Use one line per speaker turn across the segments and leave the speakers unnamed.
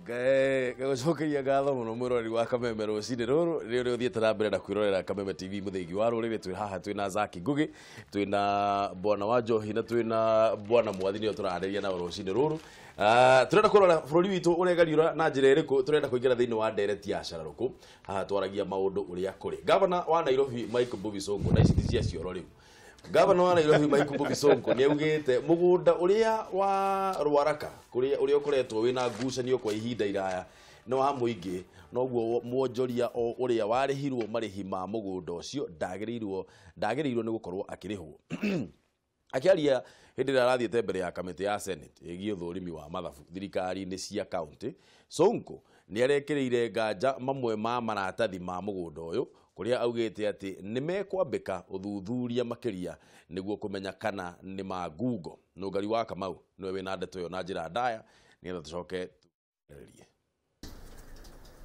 Ngagũcokeria ngatho mũno mwĩroreri wa Kameme rũcinĩ rũrũ nĩ ũrĩa ũthiĩte na mbere na kwĩrorera Kameme TV mũthĩgi wa rũrĩrĩ. Twĩ haha twĩna Zaki Ngugi, twĩna bwana wa Njohi na twĩna bwana Mwathi, nĩo tũraranĩria nao rũcinĩ rũrũ. Tũrenda kũrora bũrũri witũ ũregariũra na njĩra ĩrĩkũ. Tũrenda kũingĩra thĩinĩ wa ndereti ya cararũkũ. Haha twaragia maũndũ ũrĩa kũrĩ. Gavana wa Nairobi Mike Mbuvi Sonko, na ici ti cia cioro rĩu, Gavana wa Nairobi Mike Mbuvi Sonko nĩ augĩte mũgũnda ũrĩa wa Rwaraka kũrĩa ũrĩa ũkoretwo wĩna ngucanio kwa ihinda iraya nĩ wa mũingĩ, noguo mwonjoria o ũrĩa warĩhirwo marĩhi ma mũgũnda ũcio ndagĩrĩirwo nĩ gũkorwo akĩrĩhwo. Akĩaria hĩndĩ ĩrĩa arathiĩte mbere ya kamĩtĩ ya Senate ĩgiĩ ũthũrimi wa mathabu thirikari-inĩ cia kaunti, Sonko nĩ arekĩrĩire nganja mamwe ma maratathi ma mũgũnda ũyũ, kũrĩa augĩte atĩ nĩ mekwambĩka ũthuthuria makĩria nĩguo kũmenya kana nĩ ma ngungo. Nũngari wa Kamau nĩwe wĩna ndeto ĩyo na njĩra ndaya, nĩgetha tũcoke tũrerie.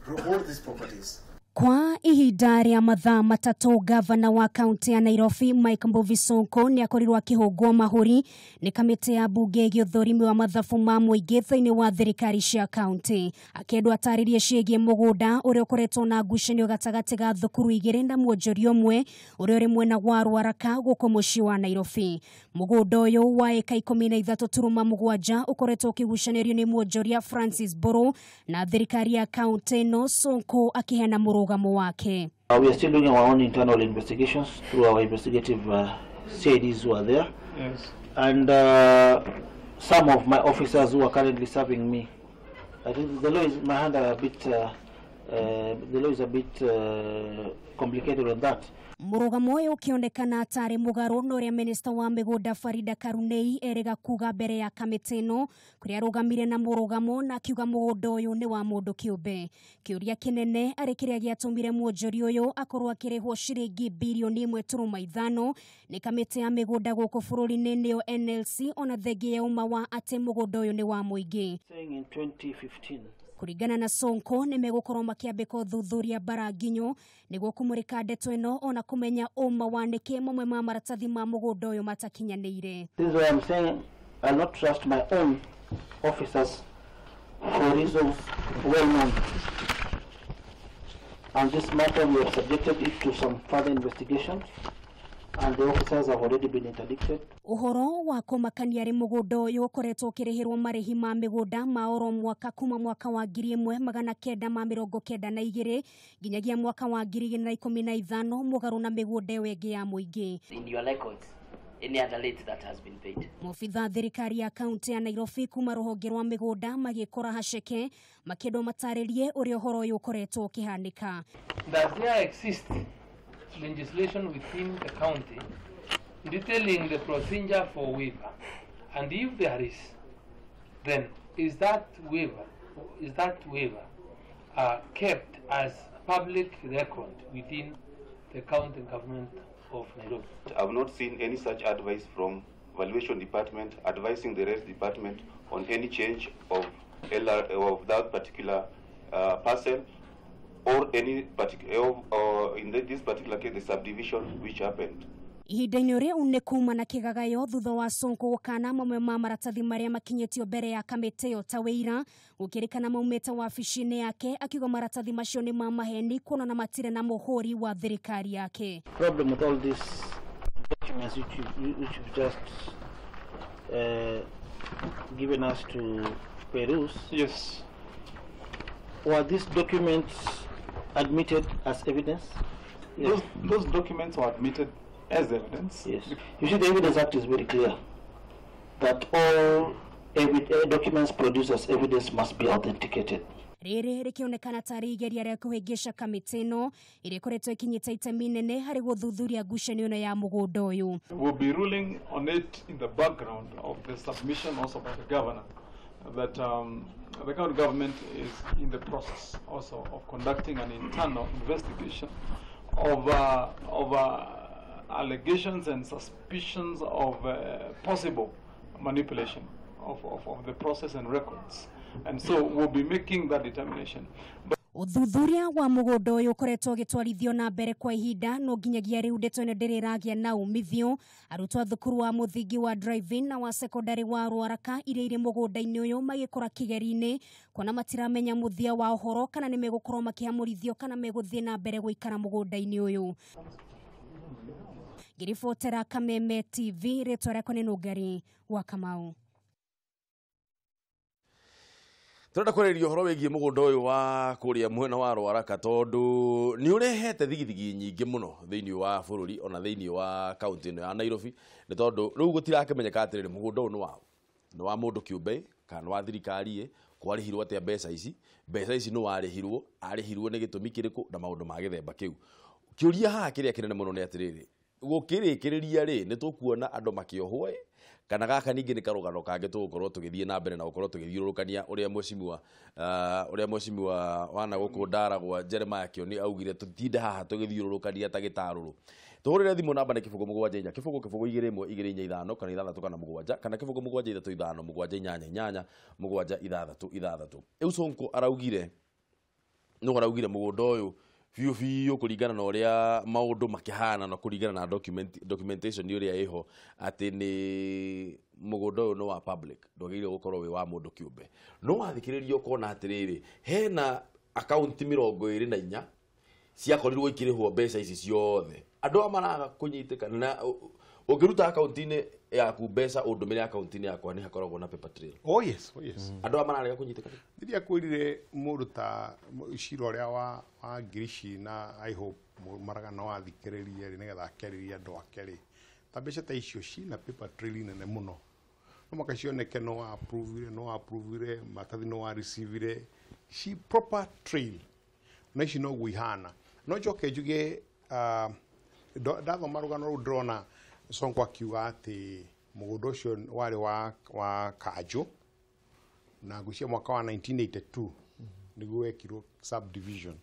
All these properties.
Kwa ihinda rĩa mathaa 3, gavana wa kaunti ya Nairobi Mike Mbuvi Sonko nĩ akorirwo akĩhũngwo mahũri nĩ kamĩtĩ ya bunge ĩgiĩ ũthũrimi wa mathabu ma mũingĩ thĩinĩ wa thirikari cia kaunti, akĩendwo atarĩrie ciĩgiĩ mũgũnda ũrĩa ũkoretwo na ngucanio gatagatĩ ga thukuru igĩrĩ na mwonjoria ũmwe ũrĩa ũrĩ mwena wa Rwaraka gũkũ mũciĩ wa Nairobi. Mũgũnda ũyũ wa ĩka 13.7 ũkoretwo ũkĩgucanĩrio nĩ mwonjoria Francis Mburu na thirikari ya kaunti ĩno, Sonko akĩheana mũrũgamo wake.
We are still doing our own internal investigations through our investigative CIDs who are there.
Yes.
And some of my officers who are currently serving me. I think the law is my hand are a bit the law is a bit complicated on that.
Mũrũgamo ũyũ ũkĩonekana tarĩ mũgarũ na ũrĩa minista wa mĩgũnda Farida Karunei erĩga kuga mbere ya kamĩtĩ ĩno, kũrĩa arũgamire na mũrũgamo na akiuga mũgũnda ũyũ nĩ wa mũndũ kĩũmbe. Kĩũria kĩnene arĩ kĩrĩa gĩatũmire mwonjoria ũyũ akorwo akĩrĩhwo ciringi birioni 1.5 nĩ kamĩtĩ ya mĩgũnda gũkũ bũrũri-inĩ nĩyo NLC, ona thengia ya ũma wa atĩ mũgũnda ũyũ nĩ wa mũingĩ.
Saying in 2015.
Kũringana na Sonko, nĩ megũkorwo makĩambĩka ũthuthuria bara nginyo nĩguo kũmũrĩka ndeto ĩno ona kũmenya ũma wa nĩkĩ mamwe ma maratathi ma mũgũnda ũyũ matakinyanĩire.
This is why I'm saying I'll not trust my own officers for reasons well known. And this matter we have subjected it to some further investigations, and the officers have already been interdicted.
Ũhoro wa kũmakania arĩ mũgũnda ũyũ ũkoretwo ũkĩrĩhĩrwo marĩhi ma mĩgũnda ma oro mwaka kuma mwaka wa 1992 nginyagia mwaka wa 2015, mũgarũ na mĩgũnda ĩyo ĩngĩ ya mũingĩ.
In your records, any other rate that has been paid.
Maobitha thirikari ya kaunti ya Nairobi kuma rũhonge rwa mĩgũnda magĩkora haceke makĩendwo matarĩrie ũrĩa ũhoro ũyũ ũkoretwo ũkĩhanĩka.
Does there exist legislation within the county detailing the procedure for waiver? And if there is, then is that waiver kept as public record within the county government of Nairobi?
I've not seen any such advice from valuation department advising the rest department on any change of LR of that particular parcel or any particular, or in this particular case, the subdivision which happened.
Ihinda-inĩ rĩu nĩ kuma na kĩgagayo thutha wa Sonko gũkana mamwe ma maratathi marĩa makinyĩtio mbere ya kamĩtĩ ĩyo ta wĩira, gũkĩrĩkana maumĩte wabici-inĩ yake, akiuga maratathi macio nĩ ma maheni kuona na matirĩ na mũhũri wa thirikari yake.
Problem with all these documents which you've just given us to peruse.
Yes.
Were these documents admitted as evidence? Yes.
Those documents were admitted as evidence.
Yes. You see, the Evidence Act is very clear that all documents produced as evidence must be authenticated.
Rĩrĩ rĩkĩonekana tarĩ igeria rĩa kũhĩngĩca kamĩtĩ ĩno ĩrĩa ĩkoretwo ĩkinyĩte itemi nene harĩ gũthuthuria ngucanio ĩno ya mũgũnda ũyũ.
We'll be ruling on it in the background of the submission also by the governor that the county government is in the process also of conducting an internal investigation of allegations and suspicions of possible manipulation of the process and records. And so we'll be making that determination.
Ũthuthuria wa mũgũnda ũyũ ũkoretwo ũgĩtwarithio na mbere kwa ihinda no nginyagia rĩu ndeto ĩno ndĩrĩ ĩragĩa na umithio. Arutwo a thukuru wa mũthingi wa Drive-In na wa sekondari wa Ruaraka iria irĩ mũgũnda-inĩ ũyũ magĩkora kĩgeri-inĩ kuona matiramenya mũthia wa ũhoro kana nĩ megũkorwo makĩhamũrithio kana megũthiĩ na mbere gũikara mũgũnda-inĩ ũyũ. Ngĩribotera Kameme TV, rĩtwa rĩakwa nĩ Nũngari wa Kamau.
Turenda kwarĩrĩria ũhoro wĩgiĩ mũgũnda ũyũ wa kũrĩa mwena wa Ruaraka tondũ nĩ ũrehete thigithigi nyingĩ mũno thĩinĩ wa bũrũri ona thĩinĩ wa kaunti ĩno ya Nairobi, nĩ tondũ rĩu gũtirakĩmenyeka atĩrĩrĩ mũgũnda ũyũ nĩ waũ, nĩ wa mũndũ kĩũmbe kana nĩ wa thirikari ĩ, kwarĩhirwo atĩa mbeca ici, mbeca ici nĩ warĩhirwo, arĩhirwo nĩ gĩtũmi kĩrĩkũ na maũndũ ma gĩthemba kĩu. Kĩũria haha kĩrĩa kĩnene mũno nĩ atĩrĩrĩ, gũkĩrĩkĩrĩria rĩ nĩ tũkuona andũ makĩohwo ĩ kana gaka ningĩ nĩ karũgano kangĩ tũgũkorwo tũgĩthiĩ na mbere na gũkorwo tũgĩthiũrũrũkania ũrĩa mheshimiwa ũrĩa mheshimiwa wana gũkũ Ndaragwa Jeremiah Kĩoni augire tũtinde haha tũgĩthiũrũrũkania ta gĩtarũrũ. Tũhũrĩre thimũ namba nĩ 0 7 4 0 0 2 1 2 4 5 kana 6 kana 7 kana 0 7 3 5 7 8 8 7 6 6. Rĩu Sonko araugire no araugire mũgũnda ũyũ biũ biũ kũringana na ũrĩa maũndũ makĩhana na kũringana na documentation ũrĩa ĩho atĩ nĩ mũgũnda ũyũ nĩ wa public, ndwagĩrĩire gũkorwo wĩ wa mũndũ kĩũmbe. No wathikĩrĩria ũkona atĩrĩrĩ hena akaunti 24 ciakorirwo ikĩrĩhwo mbeca ici ciothe, andũ aya maraga kũnyitĩkana na ũngĩruta akaunti-inĩ yaku mbeca ũndũmĩre akaunti-inĩ yakwa nĩ hakoragwo na paper trail.
Oh yes, oh yes.
Andũ aya mararega kũnyitĩkana.
Rĩrĩa kwĩrire mũndũ ta cira ũrĩa wa Ngirici na I hope Maraga no athikĩrĩrie rĩ nĩgetha akĩarĩrie andũ ake rĩ, ta mbeca ta icio cina paper trail nene mũno, no mũhaka cioneke no approve-ire, no approve-ire, maratathi no a-receive-ire, ci proper trail na ici noguo ihana. No njoke njuge ndathoma rũgano rũu ndĩrona Sonko akiuga atĩ mũgũnda ũcio warĩ wa Kanjũ na ngwĩciria mwaka wa 1982 nĩguo wekirwo subdivision.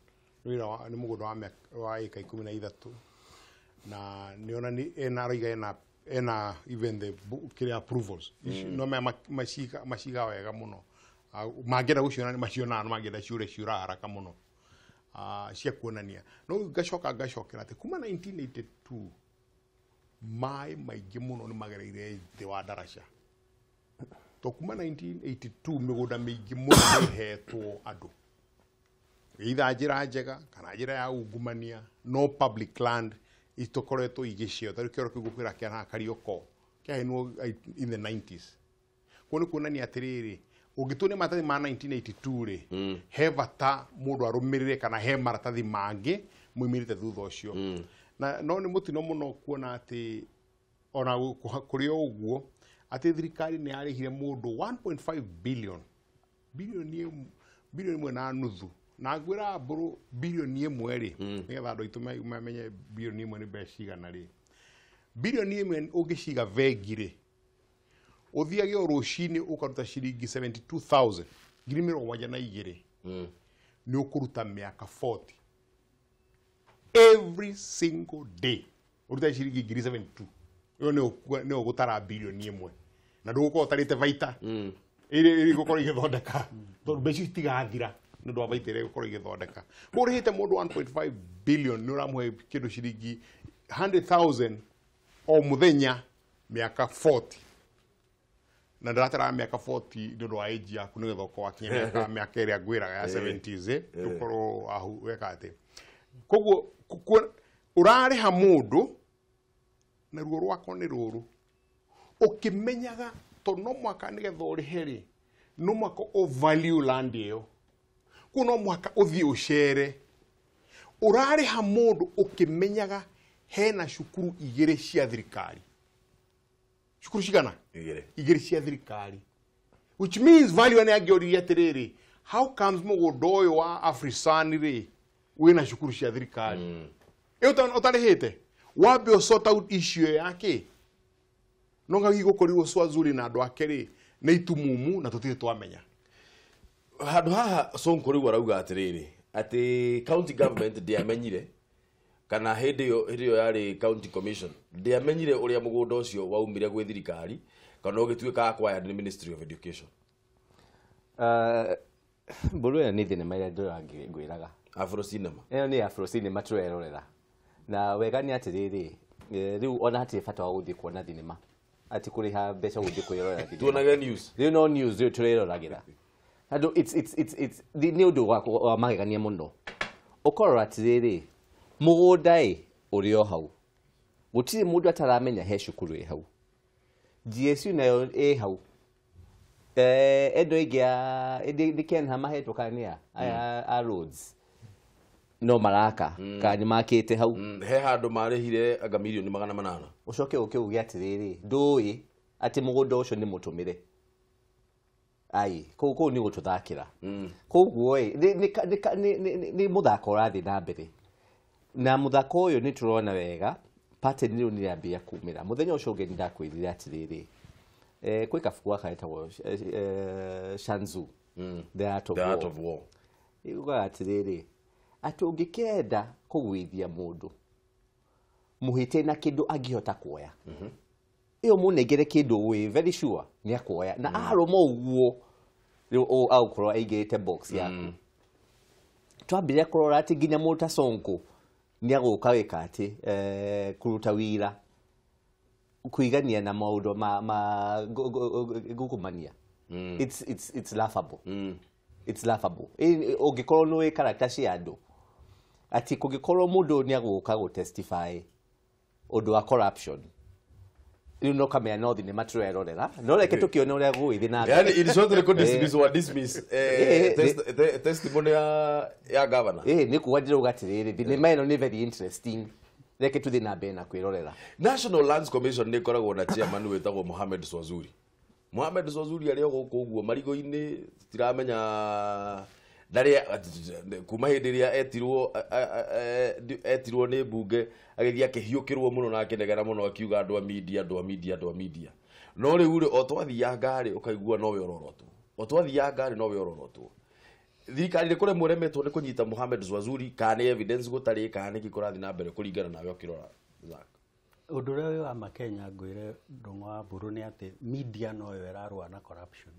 Nĩ mũgũnda wa ĩka 13 na nĩona ena aroiga ena even the kĩrĩa approvals no maciga wega mũno, mangĩenda gũciona nĩ macionaga, no mangĩenda ciũre ciũra haraka mũno cia kuonania. No ngacoka ngacokera atĩ kuma 1982 maĩ maingĩ mũno nĩ magereire thĩ wa ndaraca. To kuma 1982 mĩgũnda mĩingĩ mũno ĩhetwo andũ either njĩra njega kana njĩra ya ungumania, no public land itokoretwo igĩcio. Ta rĩu kĩoro kĩu ngũkwĩra kĩa haha Karioko kĩaheanwo in the 90s. Kuo nĩ kuonania atĩrĩrĩ ũngĩtua nĩ maratathi ma 1982 rĩ he bata mũndũ arũmĩrĩre kana he maratathi mangĩ moimĩrĩte thutha ũcio. Na no nĩ mũtino mũno kuona atĩ ona kũrĩ o ũguo atĩ thirikari nĩ yarĩhire mũndũ 1.5 billion, bilioni 1.5, na ngwĩra mbũrũ bilioni 1 rĩ nĩgetha andũ aitũ mamenye bilioni 1 nĩ mbeca cigana rĩ, bilioni 1 ũngĩciga bengi rĩ ũthiage o rũcinĩ ũkaruta ciringi 72,000 72,000 nĩ ũkũruta mĩaka 40 every single day ũruta ciringi 72,000 ĩyo nĩ ũgũtara bilioni 1 na ndũgũkorwo ũtarĩte baita ĩrĩa ĩgũkorwo ĩgĩthondeka tondũ mbeca ici itigathira nĩ ũndũ wa baita ĩrĩa ĩgũkorwo ĩgĩthondeka. Koguo ũrĩhĩte mũndũ 1.5 billion nĩ ũramũhe kĩndũ ciringi 100,000 o mũthenya mĩaka 40 na ndĩratara mĩaka 40 nĩ ũndũ wa age yaku nĩgetha ũkorwo wakinya mĩaka ĩrĩa ngwĩraga ya 70s ũkorwo weka atĩ. Koguo ũrarĩha mũndũ na ruo rwakwa nĩ rũrũ ũkĩmenyaga tondũ no mũhaka nĩgetha ũrĩhe rĩ no mũhaka ũ value land ĩyo, koguo no mũhaka ũthiĩ ũcere. Ũrarĩha mũndũ ũkĩmenyaga hena cukuru 2 cia thirikari, cukuru cigana 2 cia thirikari, which means value nĩ angĩoririe atĩrĩrĩ how comes mũgũnda ũyũ wa Afrisan rĩ wĩna cukuru cia thirikari ĩyo ũtarĩhĩte, wambe ũ sort out issue yake no ngagi gũkorirwo Swazuri na andũ ake rĩ nĩ itumumu na tũtirĩ twamenya.
Handũ haha Sonko rĩu arauga atĩrĩrĩ atĩ county government ndĩamenyire kana hĩndĩ ĩyo yarĩ county commission ndĩamenyire ũrĩa mũgũnda ũcio waumire gwĩ thirikari kana ũgĩtuĩka acquired nĩ Ministry of Education.
Mbũrũ ĩyo nĩ thinema ĩrĩa ndĩra ngwĩraga.
Afro Cinema.
Ĩyo nĩ Afro Cinema tũrerorera. Na wega nĩ atĩrĩrĩ, rĩu ona hatirĩ bata wa gũthiĩ kuona thinema. Ati kũrĩha mbeca gũthiĩ kwĩrorera thinema.
Tuonage news.
Rĩu no news rĩu tũreroragĩra. Andũ it's nĩ ũndũ wa magegania mũno. Ũkorora atĩrĩrĩ, mũgũnda ĩ ũrĩ o hau. Gũtirĩ mũndũ ataramenya he cukuru ĩ hau. GSU nayo ĩ hau. Endo ĩngĩ ya nĩ Kenha mahetwo kana nĩ a roads no maraka kana nĩ makĩte hau.
He handũ marĩhire anga mirioni 800.
Ũcoke ũke uge atĩrĩrĩ, ndũĩ atĩ mũgũnda ũcio nĩ mũtũmĩre. Ai, kũu nĩ gũtũthakĩra. Koguo ĩ nĩ mũthako ũrathiĩ na mbere. Na mũthako ũyũ nĩ tũrona wega pattern rĩu nĩ ĩrambia kumĩra. Mũthenya ũcio ũngĩ nĩ ndakwĩrire atĩrĩrĩ, kwĩ kabuku gaka getagwo Shanzu, The Art of
The Art
War.
of War.
Yugaga atĩrĩrĩ, atĩ ũngĩkenda kũgwĩthia mũndũ mũhĩte na kĩndũ angĩhota kuoya, ĩyo mũnengere kĩndũ wĩ very sure nĩ akuoya, na arũma ũguo rĩu agũkorwo aigĩrĩte box yaku. Twambĩrĩria kũrora atĩ nginya mũndũ ta Sonko nĩ agũka wĩka atĩ kũruta wĩra kuigania na maũndũ ma ngukumania. It's laughable. It's laughable. Ũngĩkorwo nĩ wĩ character cia andũ atĩ kũngĩkorwo mũndũ nĩ agũka gũ testify ũndũ wa corruption, rĩu no kamenya no thinema tũrerorera, no reke tũkĩone ũrĩa gũgĩthiĩ na mbere.
Yani in short nĩ kũ dismiss wa dismiss testimony ya governor.
Nĩ kuga ndĩrauga atĩrĩrĩ, thinema ĩno nĩ very interesting, reke tũthiĩ na mbere na kwĩrorera.
National Lands Commission nĩ ĩkoragwo na chairman wĩtagwo Mohamed Swazuri. Mohamed Swazuri arĩ o gũkũ ũguo marigũ-inĩ, tiramenya ndarĩ kuma hĩndĩ ĩrĩa etirwo nĩ mbunge agĩthiĩ akĩhiũkĩrwo mũno na akĩnegera mũno akiuga andũ a media, andũ a media, andũ a media. No rĩu rĩ, o twathianga rĩ, ũkaigua nowe ũrorotwo. O twathianga rĩ, nowe ũrorotwo. Thirikari nĩ kũremwo ĩremetwo nĩ kũnyita Mohamed Swazuri, kana nĩ evidence gũtarĩ, kana nĩkĩ kũrathiĩ na mbere kũringana nawe ũkĩrora, Zack?
Ũndũ ũrĩa wĩ wa Makenya ngwĩre Ndung'u wa Mbũrũ nĩ atĩ media noyo ĩrarũa na corruption.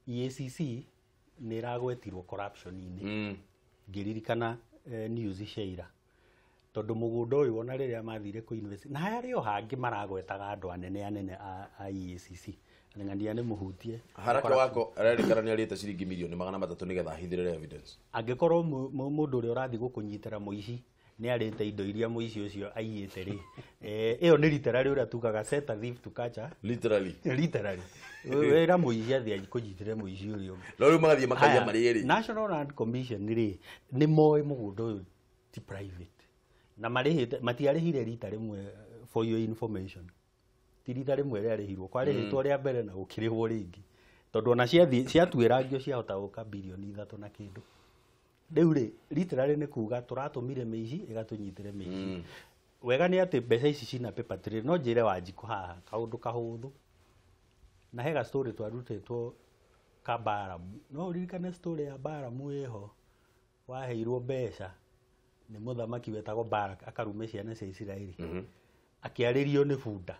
EACC nĩ ĩragwetirwo corruption-inĩ. Ngĩririkana news cia ira, tondũ mũgũnda ũyũ ona rĩrĩa mathire kũ invest na harĩ o hangĩ maragwetaga andũ anene anene a EACC ng'ania nĩ mũhutie.
Haraka wako arerĩkana nĩ arĩte ciringi mirioni 300 nĩgetha ahithĩrĩre evidence.
Angĩkorwo mũndũ ũrĩa ũrathiĩ gũkũnyitĩra mũici nĩ arĩte indo iria mũici ũcio aiyĩte rĩ, ĩyo nĩ literally ũrĩa tugaga set a thief to catch a
Literally.
Literally. Wĩra mũici athiĩ akũnyitĩre mũici ũrĩa ũngĩ.
No rĩu magathiĩ makaiya
Haya,
marĩ erĩ.
National Land Commission rĩ, nĩ moĩ mũgũnda ũyũ ti private na marĩhĩte, matiarĩhire rita rĩmwe, for your information, ti rita rĩmwe rĩarĩhirwo, kwarĩhĩtwo rĩa mbere na gũkĩrĩhwo rĩngĩ, tondũ ona ciathiĩ ciatuĩrangio ciahota gũka birioni 3 na kĩndũ. Rĩu rĩ, literally nĩ kuga tũratũmire mĩici ĩgatũnyitĩre mĩici. Wega nĩ atĩ mbeca ici cina paper trail. No njĩre Wanjikũ haha kaũndũ kahũthũ, na hega story twarutĩtwo ka Baramu. No ũririkane story ya Baramu ĩho waheirwo mbeca nĩ mũthamaki wetagwo Barak akarume ciana cia Isiraeli, akĩarĩrio nĩ bunda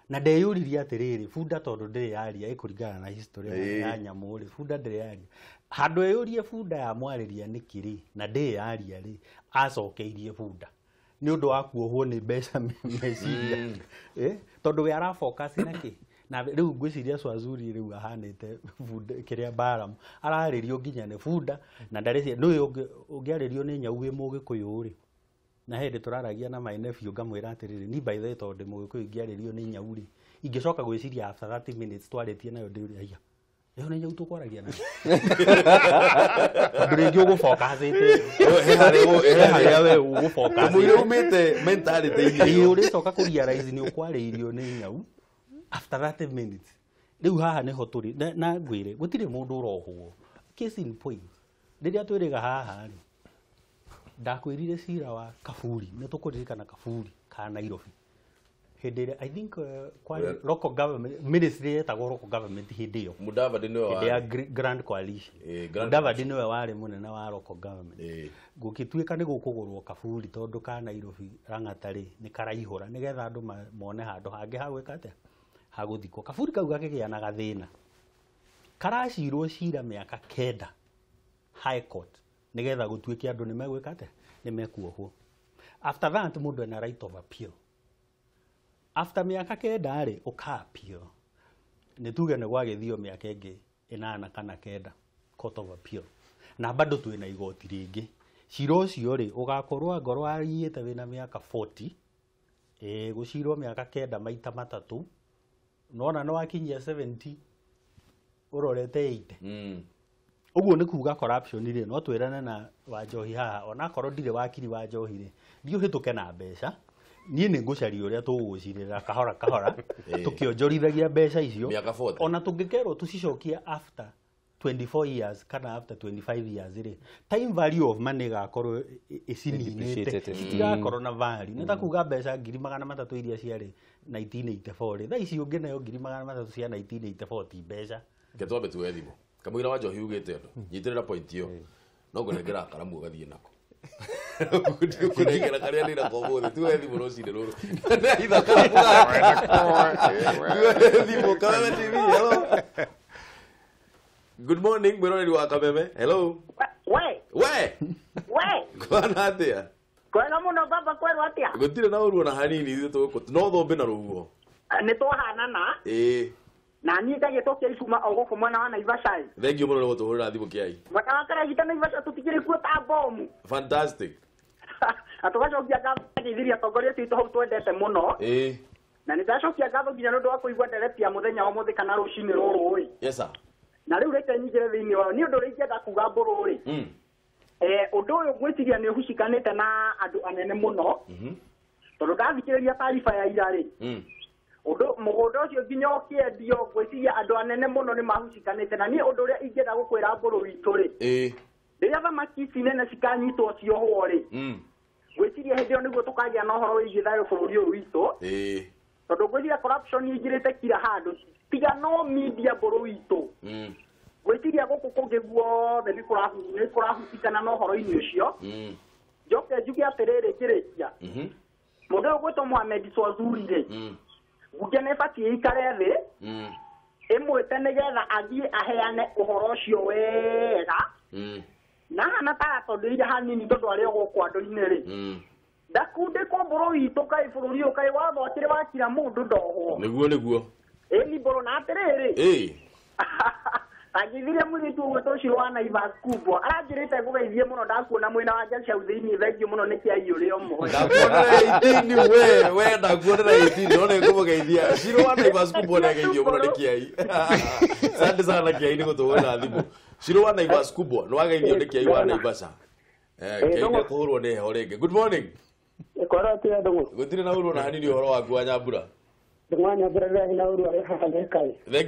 na ndeyũririe atĩrĩrĩ, bunda tondũ ndĩrĩ yaria ĩkũringana na history ya nyamũ rĩ, bunda ndĩrĩ yaria. Handũ eyũrie bunda yamwarĩria nĩkĩ rĩ, na ndĩrĩ yaria rĩ, acokeirie bunda nĩ ũndũ wa kuohwo nĩ mbeca meciria, tondũ we ara focus na kĩ. Na rĩu ngwĩciria Swazuri rĩu ahanĩte bunda kĩrĩa Balaam ararĩrio nginya nĩ bunda na ndarĩ. Nĩ ũngĩarĩrio nĩ nyau wĩ mũgĩkũyũ rĩ, na hĩndĩ tũraragia na my nephew ngamwĩra atĩrĩrĩ, ni by the way tondũ ndĩ mũgĩkũyũ ingĩarĩrio nĩ nyau rĩ, ingĩcoka gwĩciria after 30 minutes twarĩtie nayo ndĩũria, aya ĩyo nĩ nyau tũkwaragia nayo, tondũ rĩngĩ ũgũbokacĩte he harĩa we ũgũbokacĩte.
Mũira umĩte mentality-inĩ
ĩyo. Ũrĩcoka kũ realize nĩ ũkwarĩirio nĩ nyau after 30 minutes. Rĩu haha nĩho tũrĩ na ngwĩre gũtirĩ mũndũ ũrohwo. Case in point, rĩrĩa twĩrĩga haha rĩ, ndakwĩrire cira wa Kaburi, nĩ tũkũririkana Kaburi ka Nairobi hĩndĩ ĩrĩa I think kwarĩ local government ministry yetagwo local government hĩndĩ ĩyo.
Mudavadi nĩwe
hĩndĩ ya
warĩ.
Grand Coalition.
Grand
Mudavadi nĩwe warĩ mũnene wa local government. Gũgĩtuĩka nĩ gũkũgũrwo Kaburi tondũ ka Nairobi Lang'ata rĩ nĩ karaihũra, nĩgetha andũ mone handũ hangĩ ha gwĩka atĩa, ha gũthikwo. Kaburi kau gakĩgĩa na gathĩna, karacirwo cira mĩaka 9. High Court nigetha gutuike andu ni megwika atia ni mekuohwo. After that mundu ena right of appeal. After miaka 9 ri uka appeal ni tuge ni gwagithio miaka ingi 8 kana 9 court of appeal na bado twina igoti ringi cira ucio ri ugakorwo ngorwo ariite wina miaka 40 gucirwo miaka 9 maita 3 nona no wakinyia 70 urorete 80. Uguo ni kuga corruption ri no twirane na Wanjohi haha ona korwo ndire wakiri Wanjohi ri ndiuhituke na mbeca nie ni ngucaria uria tugucirira kahora kahora tukionjorithagia mbeca icio ona tungikerwo tucicokie after 24 years kana after 25 years ri time value of money gakorwo icininite citigakorwo na value ni ta kuga mbeca 300,000 iria ciarĩ 1984 ri thaa ici ũngĩneo 300,000 cia 1984 ti mbeca.
Ketwambe tuwe thimũ kamũira wa Njohi ugĩte ũndũ nyitĩrĩra point ĩyo no ngũnengera karamu ũgathiĩ nako ndikũnengera karĩa ndĩ nako ũmũthĩ tuwe thimũ rũcinĩ rũrũ nĩahitha karamu tuwe thimũ. Kameme TV, hello, good morning mwĩroreri wa Kameme. Hello.
We
we
we
kwana atĩa?
Kwega mũno baba, kwerwo atĩa?
Gũtirĩ na ũru ona hanini ithuĩ tũgũkũ no thũmbĩ na rũhuho
nĩ twahanana
ĩĩ
na niĩ ngagĩtwo Kĩaicuma o gũkũ mwena wa Naivasha.
Thank you mũno nĩ gũtũhũrĩra thimũ Kĩai.
Mwena wa Karagita Naivasha tũtikĩrĩ kuo ta bomu.
Fantastic.
Na tũgacokia ngatho ngeithirie atongoria acio aitũ hau twendete mũno.
Ĩĩ.
Na nĩ ndacokia ngatho nginya nĩ ũndũ wa kũigua ndereti ya mũthenya wa ũmũthĩ kana rũcinĩ rũrũ ĩ.
Yes sir.
Na rĩu reke nyingĩre thĩinĩ wao nĩ ũndũ ũrĩa ingĩenda kuga mbũrũ rĩ. Ũndũ ũyũ ngwĩciria nĩ ũhucikanĩte na andũ anene mũno. Tondũ ndathikĩrĩria taariba ya ira rĩ. Ũndũ mũgũnda ũcio nginya ũkĩendio ngwĩciria andũ anene mũno nĩ mahucikanĩte na niĩ ũndũ ũrĩa ingĩenda gũkwĩra mbũrũ witũ rĩ. Rĩrĩa thamaki ici nene cikanyitwo ciohwo rĩ. Ngwĩciria hĩndĩ ĩyo nĩguo tũkagĩa na ũhoro wĩgiĩ thayũ bũrũri ũyũ witũ. Tondũ ngwĩciria corruption ĩingĩrĩte kila handũ tiga no media mbũrũ witũ. Ngwĩciria gũkũ kũngĩ guothe nĩ kũrahutikana na ũhoro-inĩ ũcio. Njoke njuge atĩrĩrĩ ngĩrĩkia. Mũndũ ũyũ ũgwĩtwo Mohamed Swazuri rĩ. Bunge nĩ ĩbatiĩ ĩikare thĩ ĩmwĩte nĩgetha athiĩ aheane ũhoro ũcio wega na hana taratondeire hanini tondũ arĩ o gũkũ andũ-inĩ rĩ ndakundĩkwo mbũrũ witũ kaĩ bũrũri ũyũ kaĩ watho akĩrĩ wa kira mũndũ ndohwo.
Nĩguo nĩguo.
Ĩni mbũrũ na atĩrĩrĩ
ĩĩ
angĩthirie mũirĩtu ũgwĩtwo ũcio wa Naivas Kubwa aranjĩrĩte ngũgeithie mũno ndakuona mwena wa Njaca thĩinĩ thengiũ mũno nĩ kĩai ũrĩ ũmwe.
Ndakuonera 18 we ndakuonera 18 no nĩ ngũmũgeithia Ciro wa Naivas Kubwa nĩ ageithio mũno nĩ kĩai. Asante sana kĩai nĩ gũtũhũrĩra thimũ. Ciro wa Naivas Kubwa nĩ wageithio nĩ kĩai wa Naivasha. Kĩai nĩ kũhũrwo nĩ heho rĩngĩ. Good morning.
Kwara atĩa ndũng'ũ?
Gũtirĩ na ũru ona hanini ũhoro waku wa Nyambura.
Thank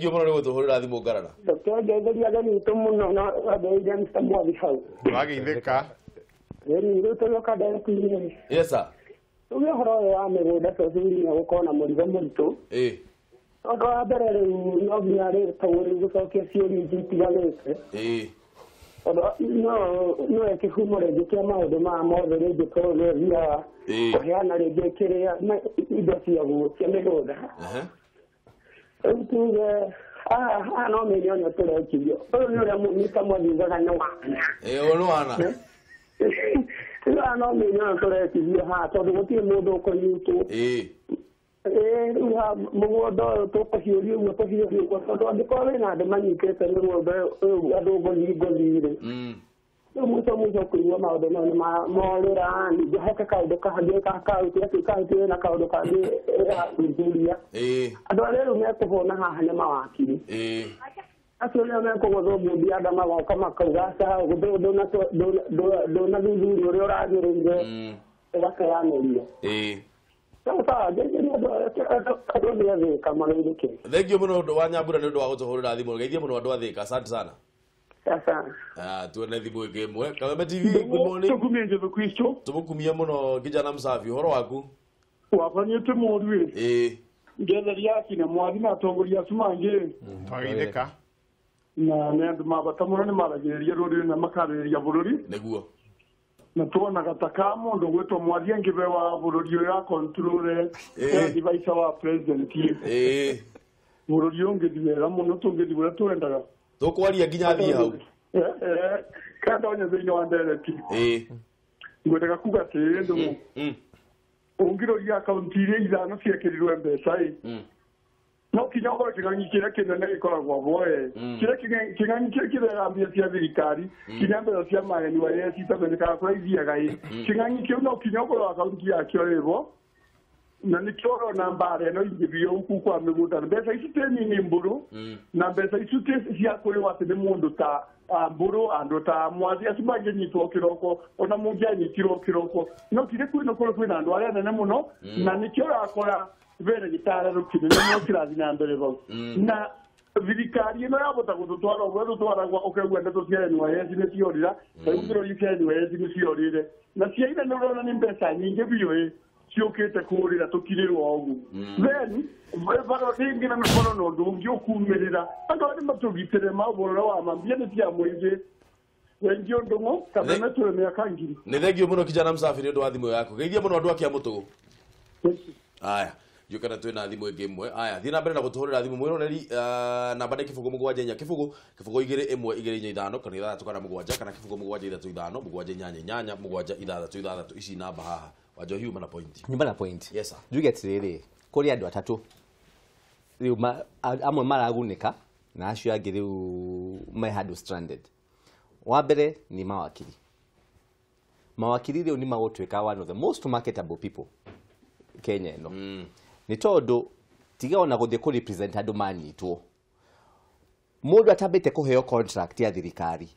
you mũno nĩ gũtũhũrĩra thimũ ngarara.
Tũkĩongereria ageni itũ mũno na wangeithia Mr. Mwathi hau.
Wageithĩka.
Ĩni rĩu tũgĩũka ndereti-inĩ.
Yes sir.
Tuge ũhoro ũyũ wa mĩgũnda tũthuri nĩ ũgũkorwo na mũrigo mũritũ.
Ĩĩ.
Tondũ wa mbere rĩu no nginya rĩu tũgũrĩ gũcokia ciũria ingĩ itiganĩte.
Ĩĩ.
Tondũ no kĩhumo rĩngĩ kĩa maũndũ maya mothe rĩngĩ tondũ nĩ ũthiaga kũheana rĩngĩ kĩrĩa indo ciaguo cia mĩgũnda. Rĩu tuge haha no mĩrĩoni tũrekirio. Ũyũ nĩ ũrĩa Mr. Mwathi ugaga nĩ wana.
Ĩĩ ũyũ nĩ wana.
Rĩu haha no mĩrĩoni tũrekirio haha tondũ gũtirĩ mũndũ ũkũnyitwo.
Ĩĩ.
Rĩu haha mũgũnda ũyũ tũkũhiũria ũguo tũhiũrie ũguo tondũ angĩkorwo wĩna andũ manyitĩte mĩgũnda ũyũ andũ ngothi ngothi rĩ. Rĩu mũico mũico kũigua maũndũ mau nĩ morĩra ningĩ hoke kaũndũ kangĩ ka kaũntĩ atĩ kaũntĩ ĩna kaũndũ kangĩ ĩrathuthuria. Andũ arĩa rĩu mekũhũna haha nĩ mawakiri. Acio nĩo mekũgũthwo ngundi andũ magoka makauga aca ndũnathuthuria ũrĩa ũragĩrĩire ũgateanĩria. Sawa ngeithĩria andũ othe a Thĩka mageithĩke.
Thank you mũno ũndũ wa Nyambura nĩ ũndũ wa gũtũhũrĩra thimũ. Geithie mũno andũ a Thĩka. Asante sana.
Sasa.
Tuone thimũ ĩngĩ ĩmwe. Kameme TV, good morning.
Tukumie Jesu Kristo.
Tũmũkumie mũno kijana msafi. Ũhoro waku?
Wakwa nĩ mũru ĩ.
Ĩĩ.
Ngetheria akina Mwathi na atongoria acio mangĩ.
Twageithĩka.
Na nĩ andũ mabata mũno nĩ maragĩrĩria rũrĩrĩ na makarĩrĩria bũrũri.
Nĩguo.
Na tuonaga ta ka mũndũ gwĩtwo Mwathi angĩbewa bũrũri ũyũ akontrole advisor wa president.
Ĩĩ.
Bũrũri ũngĩthiĩ wega mũno tũngĩthiĩ ũrĩa tũrendaga.
Tũkwaria nginya thiĩ hau.
Kandonya thĩinĩ wa ndereti. Ngwendaga kuga atĩrĩrĩ Ndũng'ũ. Ũngĩroria akaunti iria ithano ciekĩrirwe mbeca ĩ. No kinya ũkorwo kĩng'ang'i kĩrĩa kĩnene gĩkoragwo bo ĩ. Kĩrĩa kĩng'ang'i kĩrĩa kĩrehaga mbia cia thirikari kinya mbeca cia ma NYS itamenyekaga kũrĩa ithiaga ĩ. Kĩng'ang'i kĩu no kinya ũkorwo akaunti yakĩo ĩbo. Na nĩkĩo ũrona mbara ĩno ingĩthiĩ gũkũ kwa mĩgũnda. Mbeca ici ti nini mbũrũ na mbeca ici ti cia kũrĩhwo atĩ nĩ mũndũ ta mbũrũ andũ ta mwathi acio mangĩnyitwo kĩroko ona mũngĩanyitirwo kĩroko no tirĩ kwĩna kũrĩ kwĩna andũ arĩa anene mũno na nĩkĩo ũrakora bena gĩtararũ kĩnene mũno kĩrathiĩ na mbere vau na thirikari ĩno yabota gũtũtwara ũguo ĩtũtwaragwa ũkaigua ndeto cia NYS nĩ ciorĩra rĩu kĩrori cia NYS nĩ ciorĩre na cia ira nĩ ũrona nĩ mbeca nyingĩ biũ ĩ ciũkĩte kũrĩra tũkirĩrwo ũguo then baro rĩngĩ na mĩkoro na ũndũ ũngĩ ũkumĩrĩra andũ arĩa matũgitĩre maũhoro wa mambia nĩ cia mũingĩ wengi Ndũng'ũ kameme tũrĩ mĩaka ngiri.
Nĩ thengio mũno kijana msafi nĩ ũndũ wa thimũ yaku. Geithia mũno andũ a Kĩamũtũgũ. Aya ndiũ kana twĩna thimũ ĩngĩ ĩmwe. Aya thiĩ na mbere na gũtũhũrĩra thimũ mwĩroreri namba nĩ 0 7 4 0 0 2 1 2 4 5 kana 6 kana 7 kana 0 7 3 5 7 8 8 7 6 6 ici namba haha. Wanjohi uma na point.
Nyumba na point.
Yes sir.
Njuge atĩrĩrĩ kũrĩ andũ atatũ rĩu amwe maragunĩka na acio angĩ rĩu me handũ stranded. Wa mbere ni mawakiri. Mawakiri rĩu nĩ magũtuĩka one of the most marketable people Kenya ĩno. Nĩ tondũ tiga ona gũthiĩ kũ represent andũ manyitwo. Mũndũ atambĩte kũheo contract ya thirikari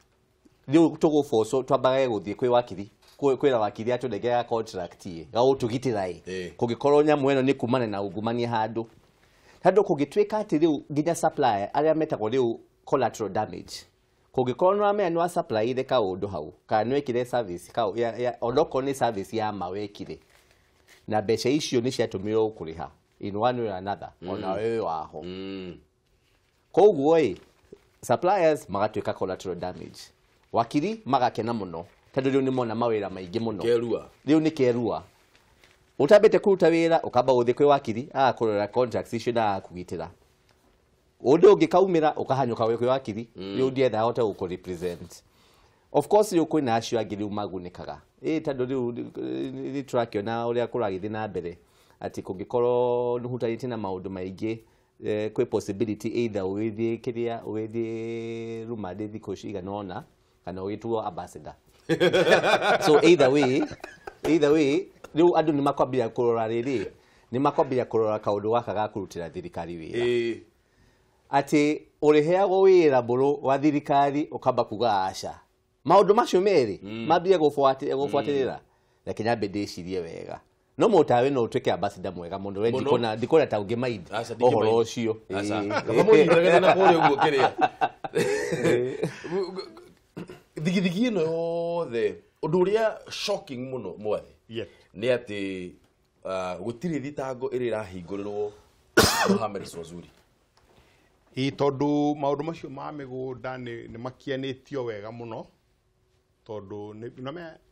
rĩu tũgũbocwo twambage gũthiĩ kwĩ wakiri kwĩra wakiri atũnengera contract ĩ gagũtũgitĩra ĩ kũngĩkorwo nyamũ ĩno nĩ kumana na ungumania handũ tondũ kũngĩtuĩka atĩ rĩu nginya supplier arĩa metagwo rĩu collateral damage kũngĩkorwo nĩ wamenya nĩ wa supply-ire kaũndũ hau kana nĩ wekire service onokorwo nĩ service ya ma wekire na mbeca icio nĩ ciatũmĩrwo kũrĩha in one way or another ona wewe waho koguo ĩ suppliers magatuĩka collateral damage wakiri magakena mũno tondũ rĩu nĩ mona mawĩra maingĩ mũno
kerua
rĩu nĩ kerua ũtambĩte kũruta wĩra ũkamba gũthiĩ kwĩ wakiri agakũrora contracts icio na agakũgitĩra ũndũ ũngĩ kaumĩra ũkahanyũka kwĩ wakiri rĩu ndietha ahote gũkũ represent. Of course rĩu kwĩna acio angĩ rĩu magunĩkaga ĩ tondũ rĩu nĩ tũrakĩona ũrĩa kũragĩthiĩ na mbere atĩ kũngĩkorwo nĩhutanĩtie na maũndũ maingĩ kwĩ possibility either ũgĩthiĩ kĩrĩa ũgĩthiĩ rumande thikũ cigana ũna kana ũgĩtuo ambassador. So either way rĩu andũ nĩ makwambia kũrora rĩrĩ nĩ makwambia kũrora kaũndũ gaka ga kũrutĩra thirikari wĩra atĩ ũrĩheagwo wĩra mbũrũ wa thirikari ũkamba kuga aca maũndũ macio merĩ mambie gũbuatĩrĩra reke nyambe ndĩcirie wega no mũtawe no ũtuĩke ambassador mwega mũno we ndikuona ta ũngĩmaindi ũhoro ũcio.
Kaba mũnyitagĩre na kũrĩa ũguo kĩrĩa thigithigi ĩno yothe ũndũ ũrĩa shocking mũno mwathi nĩ atĩ gũtirĩ thitango ĩrĩa ĩrahingũrĩrwo Mohamed Swazuri.
Ĩ tondũ maũndũ macio ma mĩgũnda nĩ makianĩtio wega mũno tondũ nĩ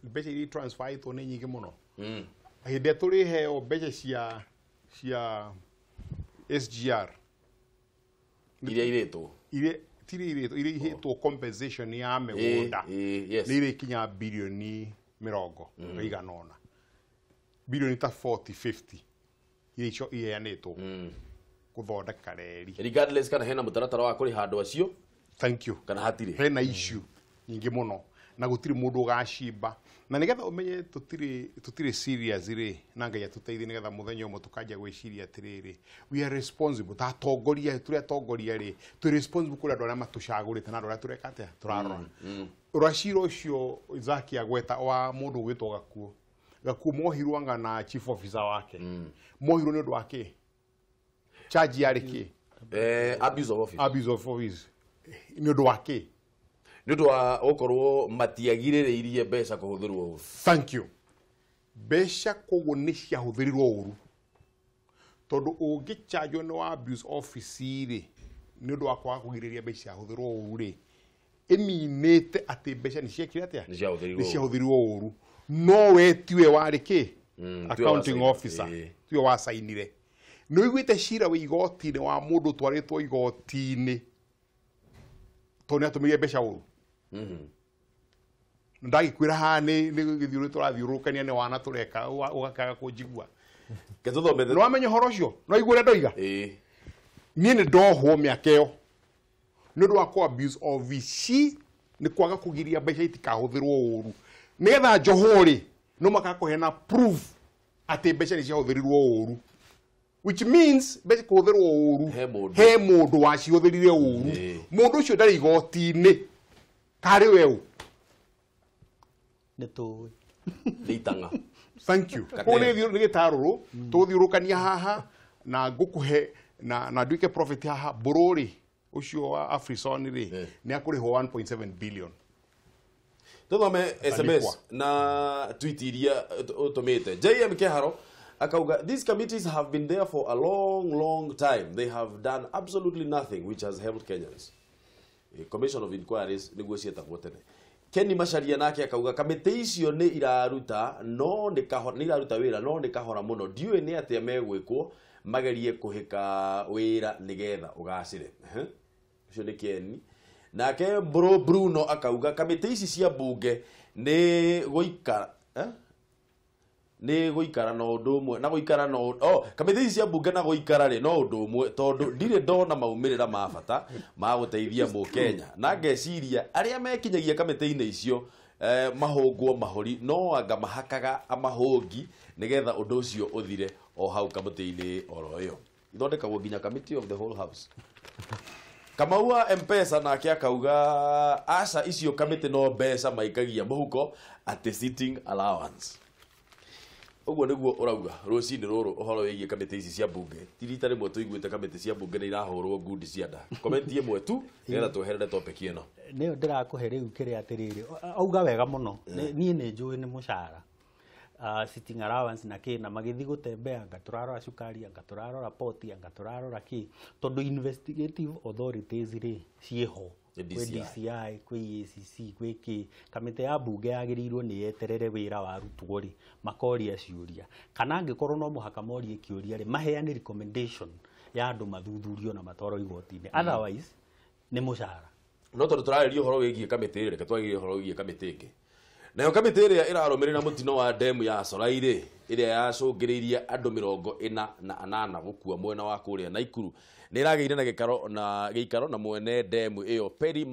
mbeca iria transferĩtwo nĩ nyingĩ mũno. Hĩndĩ ĩrĩa tũrĩheo mbeca cia SGR
iria irĩtwo
iria ihĩtwo compensation ya mĩgũnda nĩ irĩkinya birioni 80 birioni ta 40 50 iria icio iheanĩtwo gũthondeka reri
regardless kana hena mũtaratara wa kũrĩha andũ acio.
Thank you.
Kana hatirĩ
hena issue nyingĩ mũno na gũtirĩ mũndũ ũgacimba na nĩgetha ũmenye tũtirĩ serious rĩ na Ngai atũteithie nĩgetha mũthenya ũmwe tũkanjia gwĩciria atĩrĩrĩ we are responsible ta atongoria tũrĩ atongoria rĩ twĩ responsible kũrĩ andũ arĩa matũcagũrĩte na andũ arĩa tũreka atĩa tũrarora. Ũracira ũcio Zaki agweta wa mũndũ ũgwĩtwo Gakuo Gakuo mohirwo anga na chief officer wake mohirwo nĩ ũndũ wa kĩ charge yarĩ kĩ
abuse of office.
Abuse of office nĩ ũndũ wa kĩ
nĩ ũndũ wa gũkorwo matiagirĩrĩirie mbeca kũhũthĩrwo ũru.
Thank you. Mbeca koguo nĩ ciahũthĩrirwo ũru tondũ ũngĩchanjwo nĩ wa abuse office rĩ nĩ ũndũ wa kwaga kũgirĩrĩria mbeca ciahũthĩrwo ũru rĩ ĩminĩte atĩ mbeca nĩ ciekire atĩa
nĩ
ciahũthĩrirwo ũru no we tiwe warĩ kĩ accounting officer tiwe wacainire. Nĩ ũiguĩte cira wa igoti-inĩ wa mũndũ ũtwarĩtwo igoti-inĩ tondũ nĩ atũmĩrire mbeca ũru. Ndagĩkwĩra haha nĩ gĩthiũrũrĩ tũrathiũrũrũkania nĩ wana tũreka ũgakaga kũnjigua. Nĩ wamenya ũhoro ũcio? No igue ũrĩa ndoiga? Niĩ nĩ ndohwo mĩaka ĩyo nĩ ũndũ wa kũ abuse obici nĩ kwaga kũgiria mbeca itikahũthĩrwo ũru. Nĩgetha njohwo rĩ, no makakũheana proof atĩ mbeca nĩ ciahũthĩrirwo ũru. Which means mbeca kũhũthĩrwo ũru he mũndũ wacihũthĩrire ũru. Mũndũ ũcio ndarĩ igoti-inĩ. Karĩ we ũ?
Nĩ tũĩ.
Nĩ itang'a.
Thank you. Koguo nĩ gĩtarũrũ tũgũthiũrũkania haha na ngũkũhe na nduĩke prophet haha mbũrũ rĩ ũcio wa Afrison rĩ nĩ akũrĩhwo 1.7 billion.
Tuthome SMS na tweet iria ũtũmĩte. JM Keharo akauga these committees have been there for a long long time. They have done absolutely nothing which has helped Kenyans. Commission of Inquiries nĩguo cietagwo tene. Kenny Macharia nake akauga kamĩtĩ icio nĩ iraruta no nĩ kahora nĩ iraruta wĩra no nĩ kahora mũno. Ndiũĩ nĩ atĩa megwĩkwo magerie kũhĩka wĩra nĩgetha ũgacĩre. Ũcio nĩ Kenny. Nake Bro Bruno akauga kamĩtĩ ici cia bunge nĩ gũikara nĩ gũikara na ũndũ ũmwe na gũikara na kamĩtĩ ici cia bunge na gũikara rĩ no ũndũ ũmwe tondũ ndirĩ ndona maumĩrĩra ma bata ma gũteithia mũkenya na ngeciria arĩa mekinyagia kamĩtĩ-inĩ icio mahũngwo mahũri no anga mahakaga amahũngi nĩgetha ũndũ ũcio ũthire o hau kamĩtĩ-inĩ oro ĩyo. Ithondekagwo nginya committee of the whole house. Kamaua M-Pesa nake akauga aca icio kamĩtĩ no mbeca maikagia mũhuko atĩ sitting allowance. Ũguo nĩguo ũrauga rũcinĩ rũrũ ũhoro wĩgiĩ kamĩtĩ ici cia bunge. Ti rita rĩmwe tũiguĩte kamĩtĩ cia bunge nĩ irahũrwo ngundi cia nda. Comment ĩmwe tu nĩgetha tweherere topic ĩno.
Nĩyo ndĩrakũhe rĩu kĩrĩa atĩrĩrĩ auga wega mũno. Niĩ nĩ njũĩ nĩ mũcara sitting allowance na kĩ na magĩthiĩ gũtembea anga tũrarora cukari anga tũrarora poti anga tũrarora kĩ tondũ investigative authorities rĩ ciĩho kwĩ DCI kwĩ EACC kwĩ kĩ kamĩtĩ ya bunge yagĩrĩirwo nĩ yeterere wĩra warutwo rĩ makoria ciũria kana angĩkorwo no mũhaka morie kĩũria rĩ maheane recommendation ya andũ mathuthurio na matwarwo igoti-inĩ otherwise nĩ mũcara.
No tondũ tũrarĩria ũhoro wĩgiĩ kamĩtĩ rĩ reke twarĩrie ũhoro wĩgiĩ kamĩtĩ ĩngĩ. Nayo kamĩtĩ ĩrĩa ĩrarũmĩrĩra mũtino wa demu ya Solai rĩ ĩrĩa yacũngĩrĩirie andũ 48 gũkua mwena wa kũrĩa Naikuru nĩ ĩragĩire na gĩikaro na mwene demu ĩyo Perry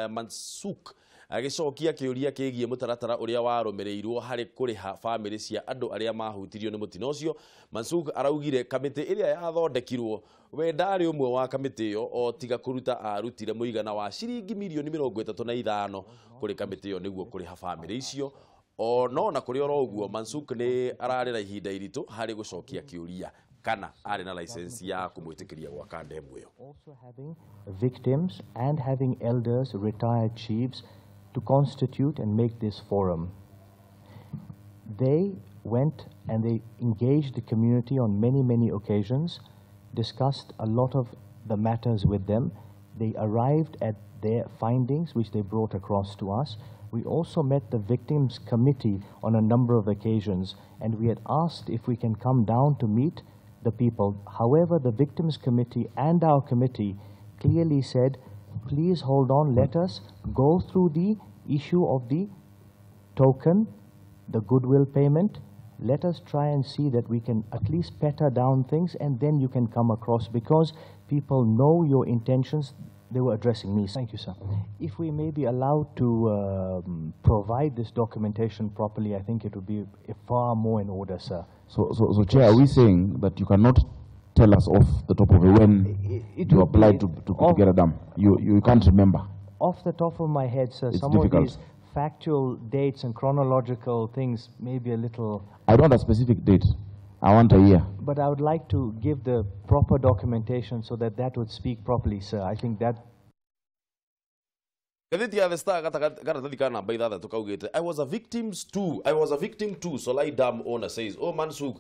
Mansuk agĩcokia kĩũria kĩgiĩ mũtaratara ũrĩa warũmĩrĩirwo harĩ kũrĩha bamĩrĩ cia andũ arĩa mahutirio nĩ mũtino ũcio. Mansuk araugire kamĩtĩ ĩrĩa yathondekirwo we ndarĩ ũmwe wa kamĩtĩ ĩyo o tiga kũruta arutire mũigana wa ciringi mirioni 35 kũrĩ kamĩtĩ ĩyo nĩguo kũrĩha bamĩrĩ icio. O no na kũrĩ oro ũguo Mansuk nĩ ararĩ na ihinda iritũ harĩ gũcokia kĩũria kana arĩ na license ya kũmwĩtĩkĩria gwaka ndemu ĩyo.
Victims and having elders, retired chiefs to constitute and make this forum. They went and they engaged the community on many, many occasions, discussed a lot of the matters with them. They arrived at their findings, which they brought across to us. We also met the victims committee on a number of occasions, and we had asked if we can come down to meet the people. However, the victims committee and our committee clearly said, please hold on, let us go through the issue of the token, the goodwill payment. Let us try and see that we can at least better down things, and then you can come across, because people know your intentions. They were addressing me. Thank you, sir. If we may be allowed to provide this documentation properly, I think it would be far more in order, sir.
So Chair, are we saying that you cannot tell us off the top of it when you applied to get a dam? You can't remember.
Off the top of my head, sir,
it's
some
difficult.
Of these factual dates and chronological things may be a little...
I don't want a specific date. I want a year.
But I would like to give the proper documentation so that that would speak properly, sir. I think that...
Ngathĩti ya The Star karatathi ka namba 6 kaugĩte I was a victim too. I was a victim too. Solai Dam owner says. O Mansuk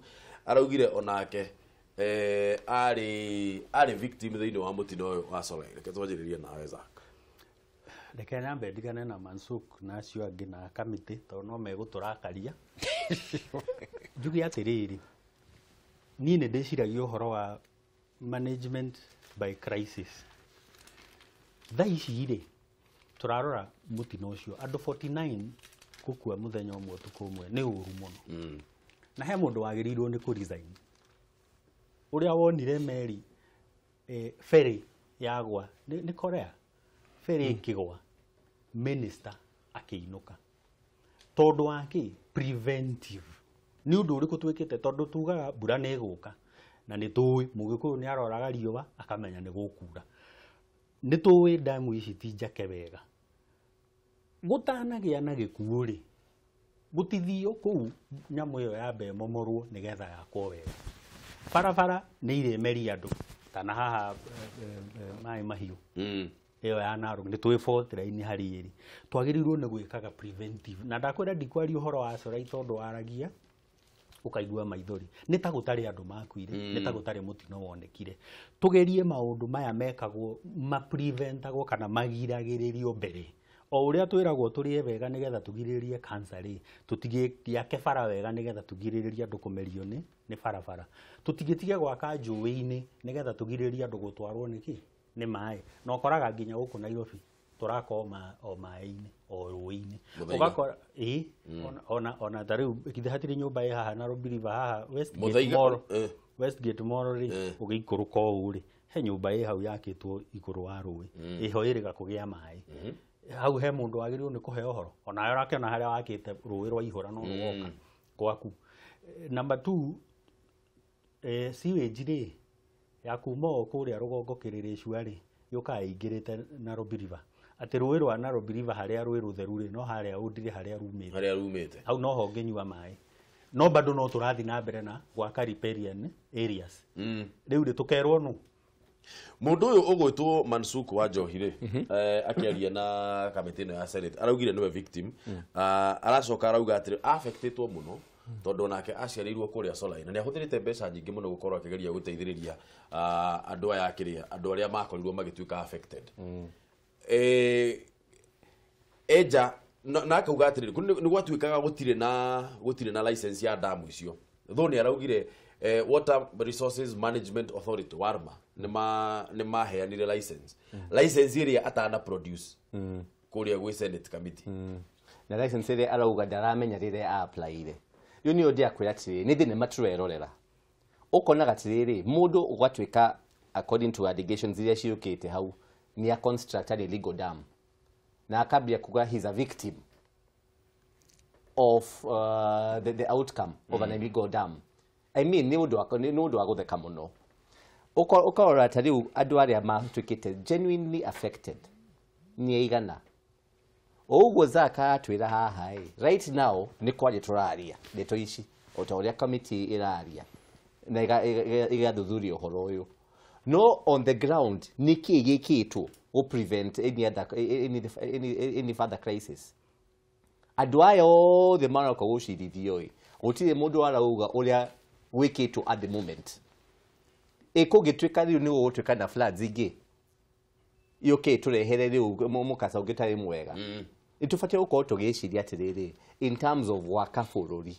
araugire onake arĩ victim thĩinĩ wa mũtino ũyũ wa Solai. Reke twanjĩrĩrie nawe Zack.
Reke nyambe ndigane na Mansuk na acio angĩ na kamĩtĩ tondũ no megũtũrakaria. Njuge atĩrĩrĩ, niĩ nĩ ndĩciragia ũhoro wa management by crisis. Thaa ici rĩ tũrarora mũtino ũcio andũ 49 Gũkua mũthenya ũmwe ũtukũ ũmwe nĩ ũru mũno. Na he mũndũ wagĩrĩirwo nĩ kũ resign. Ũrĩa wonire meri ferry yagwa nĩ Korea, ferry ĩkĩgwa, minister akĩinũka tondũ wa kĩ? Preventive. Nĩ ũndũ ũrĩkũ twĩkĩte? Tondũ tugaga mbura nĩ ĩgũka na nĩ tũĩ mũgĩkũyũ nĩ aroraga riũa akamenya nĩ gũkura. Nĩ tũĩ ndamu ici ti njake wega, gũtanagĩa na gĩkuũ rĩ, gũtithio kũu nyamũ ĩyo yambe ĩmomorwo nĩgetha yakwo wega. Barabara nĩ irĩmeria andũ kana haha maĩ mahiũ ĩyo ya Narok nĩ tũĩ fault line harĩ ĩrĩ. Twagĩrĩirwo nĩ gwĩkaga preventive, na ndakwĩra ndikwaria ũhoro wa Solai tondũ waragia ũkaigua maithori, nĩ ta gũtarĩ andũ makuire, nĩ ta gũtarĩ mũtino wonekire. Tũgerie maũndũ maya mekagwo mapreventagwo kana magiragĩrĩrio mbere. O ũrĩa twĩragwo tũrĩe wega nĩgetha tũgirĩrĩrie cancer rĩ, tũtigĩake bara wega nĩgetha tũgirĩrĩrie andũ kũmerio nĩ barabara, tũtigĩtige gwaka njũĩ-inĩ nĩgetha tũgirĩrĩrie andũ gũtwarwo nĩ kĩ? Nĩ maĩ. Na ũkoraga nginya gũkũ Nairobi tũraka o maĩ-inĩ o rũĩ-inĩ. Ũgakora ĩ ona ta rĩu githĩ hatirĩ nyũmba ĩ haha Nairobi River haha Westgate Mall, Westgate Mall rĩ, ũgĩikũrũka ũũ rĩ, he nyũmba ĩ hau yakĩtwo igũrũ wa rũĩ, ĩho ĩrĩga kũgĩa maĩ. Hau he mũndũ wagĩrĩirwo nĩ kũheo ũhoro, onawe ũrakĩona harĩa wakĩte rũĩ rwa ihũra no rũgoka gwaku. Number 2, sewage rĩ ya kuma o kũrĩa rũgongo Kĩrĩrĩcua rĩ, yũkaga ĩingĩrĩte Nairobi River. Atĩ rũĩ rwa Nairobi River harĩa rwĩ rũtheru rĩ, no harĩa ũndire harĩa rumĩte,
harĩa rumĩte
hau noho ũngĩnyua maĩ. No bado no tũrathiĩ na mbere na gwaka riparian areas. Rĩu rĩ tũkerwo nũ?
Mũndũ ũyũ ũgwĩtwo Mansuk wa Njohi rĩ, akĩaria na kamĩtĩ ĩno ya Senate araugire nĩwe victim. Aracoka arauga atĩrĩ affectĩtwo mũno tondũ onake aciarĩirwo kũrĩa Solai na nĩ ahũthĩrĩte mbeca nyingĩ mũno gũkorwo akĩgeria gũteithĩrĩria andũ aya akĩrĩa andũ arĩa makorirwo magĩtuĩka affected. Eja na akauga atĩrĩrĩ nĩ gwatuĩkaga gũtirĩ na license ya damu icio, though nĩ araugire Water Resources Management Authority WARMA nĩ maheanire license, license ĩrĩa atana produce kũrĩa gwĩ Senate committee.
Na license ĩrĩa arauga ndaramenya rĩrĩa a-applyire. Rĩu nĩyo ndĩrakwĩra atĩrĩrĩ, nĩ thenema tũrerorera. Ũkonaga atĩrĩrĩ, mũndũ ũgatuĩka according to allegations iria ciũkĩte hau nĩ a construct an illegal dam na akambia kuga he's a victim of the outcome of an illegal dam. I mean, nĩ ũndũ wa gũtheka mũno. Ũkarora ta rĩu andũ arĩa matuĩkĩte genuinely affected nĩ aigana. O ũguo Zaka atwĩra haha ĩ, right now nĩ kwaria tũraria ndeto ici o ta ũrĩa committee ĩraria na ĩgathuthuria ũhoro ũyũ. No on the ground nĩ kĩĩ gĩkĩtwo gũ prevent any other any further crisis? Andũ aya othe maroka gũcirithio ĩ, gũtirĩ mũndũ arauga ũrĩa gwĩkĩtwo at the moment. Ĩ kũngĩtuĩka rĩu nĩ gũgũtuĩka na floods ingĩ yũkĩte tũrehere rĩu mũkasa ũngĩ ũtarĩ mwega, nĩ tũbatiĩ gũkorwo tũgĩciria atĩrĩrĩ in terms of gwaka bũrũri,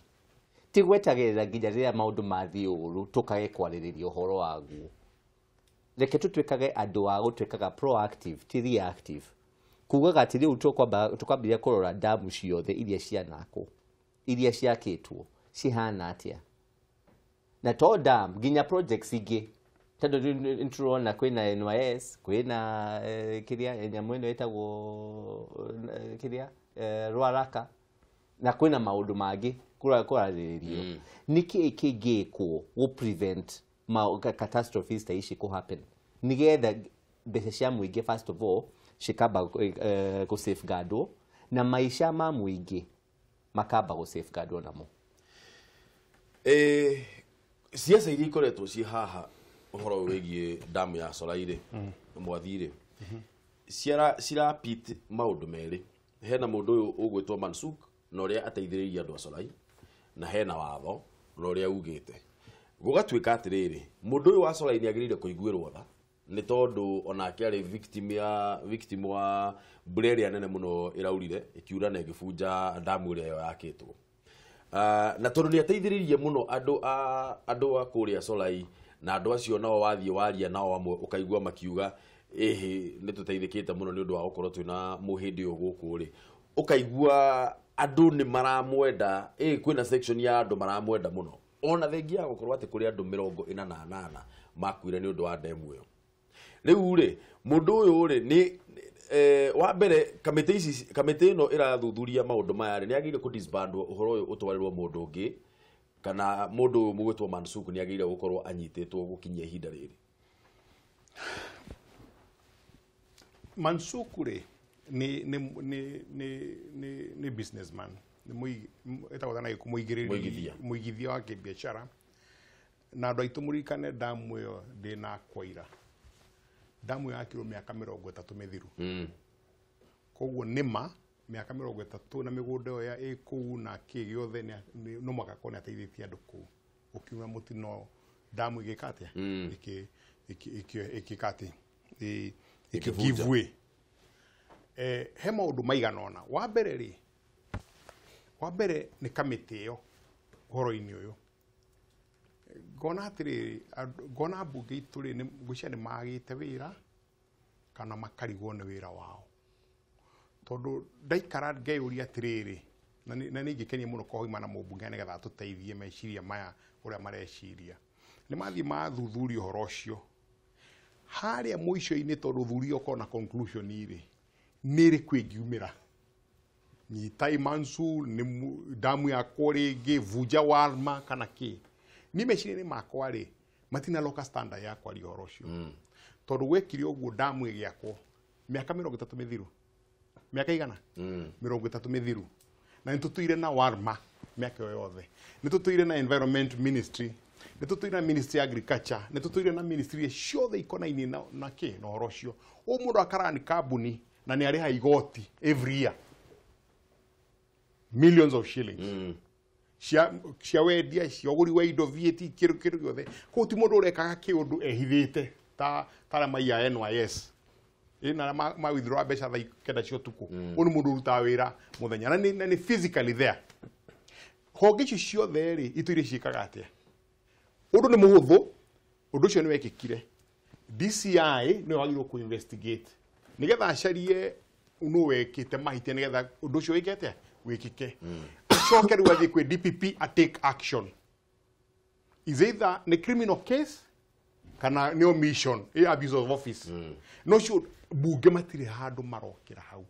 ti gwetagĩrĩra nginya rĩrĩa maũndũ mathiĩ ũru tũkage kwarĩrĩria ũhoro waguo. Reke tũtuĩkage andũ a gũtuĩkaga proactive ti reactive, kugaga atĩ rĩu tũkwambĩrĩria kũrora damu ciothe iria cianakwo, iria ciakĩtwo cihana atĩa, na to dam nginya projects ingĩ, tondũ nĩ tũrona kwĩna NYS, kwĩna kĩrĩa nyamũ ĩno ĩtagwo kĩrĩa Ruaraka, na kwĩna maũndũ mangĩ kũrarĩrĩrio. Nĩkĩĩ kĩngĩkwo gũ prevent catastrophes ta ici kũ happen, nĩgetha mbeca cia mũingĩ first of all cikamba gũ safeguardwo na maica ma mũingĩ makamba gũ safeguardwo namo.
Ciaca iria ikoretwo ciĩ haha ũhoro wĩgiĩ damu ya Solai rĩ, Mwathi rĩ, cirapit maũndũ merĩ. Hena mũndũ ũyũ ũgwĩtwo Mansuk na ũrĩa ateithĩrĩirie andũ a Solai, na hena watho na ũrĩa ugĩte. Gũgatuĩka atĩrĩrĩ, mũndũ ũyũ wa Solai nĩ agĩrĩire kũiguĩrwo tha nĩ tondũ onake arĩ victim wa mbura ĩrĩa nene mũno ĩraurire ĩkiura na ĩgĩbunja damu ĩrĩa ĩyo yakĩtwo. Na tondũ nĩ ateithĩrĩirie mũno andũ a kũrĩa Solai, na andũ acio nao wathiĩ waria nao amwe ũkaigua makiuga ĩhĩ nĩ tũteithĩkĩte mũno nĩ ũndũ wa gũkorwo twĩna mũhĩndĩ ũyũ gũkũ rĩ, Ũkaigua andũ nĩ maramwenda, kwĩna section ya andũ maramwenda mũno. Ona thengia ya gũkorwo atĩ kũrĩ andũ 48 makuire nĩ ũndũ wa ndemu ĩyo. Rĩu rĩ, mũndũ ũyũ rĩ nĩ wa mbere kamĩtĩ ici, kamĩtĩ ĩno ĩrathuthuria maũndũ maya rĩ, nĩ yagĩrĩire kũ disbandwo, ũhoro ũyũ ũtwarĩrwo mũndũ ũngĩ, kana mũndũ ũyũ mũgwĩtwo Mansuku nĩ agĩrĩire gũkorwo anyitĩtwo gũkinyia ihinda rĩrĩ.
Mansuku rĩ nĩ businessman, nĩ ĩtagwo na gĩkũ mũigĩrĩri, mũigithia wa kĩbiacara. Na andũ aitũ mũririkane damu ĩyo ndĩnakwaira. Damu yakirwo mĩaka 30 mĩthiru. Koguo nĩma mĩaka 30 na mĩgũnda ĩyo ya ĩ kũu na kĩ gĩothe no mũhaka akorwo nĩ ateithĩtie andũ kũu. Ũkiuma mũtino damu ĩgĩka atĩa? Ĩkĩka atĩa? Ĩkĩ give way. He maũndũ maigana ũna. Wa mbere rĩ, wa mbere nĩ kamĩtĩ ĩyo ũhoro-inĩ ũyũ. Ngona atĩrĩrĩ, ngona mbunge itũ rĩ, ngwĩciria nĩ magĩte wĩra kana makarigwo nĩ wĩra wao. Tondũ ndaikara ngeyũria atĩrĩrĩ, na nĩ ingĩkenia mũno koima na mũmbunge nĩgetha atũteithie meciria maya ũrĩa mareciria. Nĩ mathiĩ mathuthuria ũhoro ũcio. Harĩa mũico-inĩ tondũ ũthuthuria ũkorwo na conclusion rĩ, nĩ ĩrĩkũ ĩngiumĩra? Nyitai Mansur, nĩ damu yakwo rĩngĩ, vunja warma kana kĩ? Niĩ meciria-inĩ makwa rĩ, matina local standard ya kwaria ũhoro ũcio. Tondũ gwekire ũguo damu ĩgĩakwo mĩaka 30 mĩthiru. Mĩaka igana? 30 mĩthiru. Na nĩ tũtũire na warma mĩaka ĩyo yothe. Nĩ tũtũire na environment ministry, nĩ tũtũire na ministry ya agriculture, nĩ tũtũire na ministry ciothe ikonainie na kĩ na ũhoro ũcio. Ũyũ mũndũ akarani kambuni na nĩ arĩha igoti every year. Millions of shillings. Cia wendia, cia ũgũri wa indo, VAT, kĩndũ kĩndũ gĩothe. Koguo ti mũndũ ũrekaga kĩũndũ ehithĩte ta arĩa maiya NYS. Na arĩa ma withdraw mbeca thaa 9 cia ũtukũ. Ũyũ nĩ mũndũ ũrutaga wĩra mũthenya na nĩ physically there. Honge icio ciothe rĩ, itũire ciĩkaga atĩa? Ũndũ nĩ mũhũthũ, ũndũ ũcio nĩ wekĩkire. DCI nĩyo wagĩrĩirwo kũ investigate nĩgetha acarie nũ wekĩte mahĩtia nĩgetha ũndũ ũcio wĩke atĩa? Wĩkĩke. Acoke rĩu athiĩ kwĩ DPP a take action. Is either nĩ criminal case kana nĩ omission, abuse of office. No cio bunge matirĩ handũ marokĩra hau.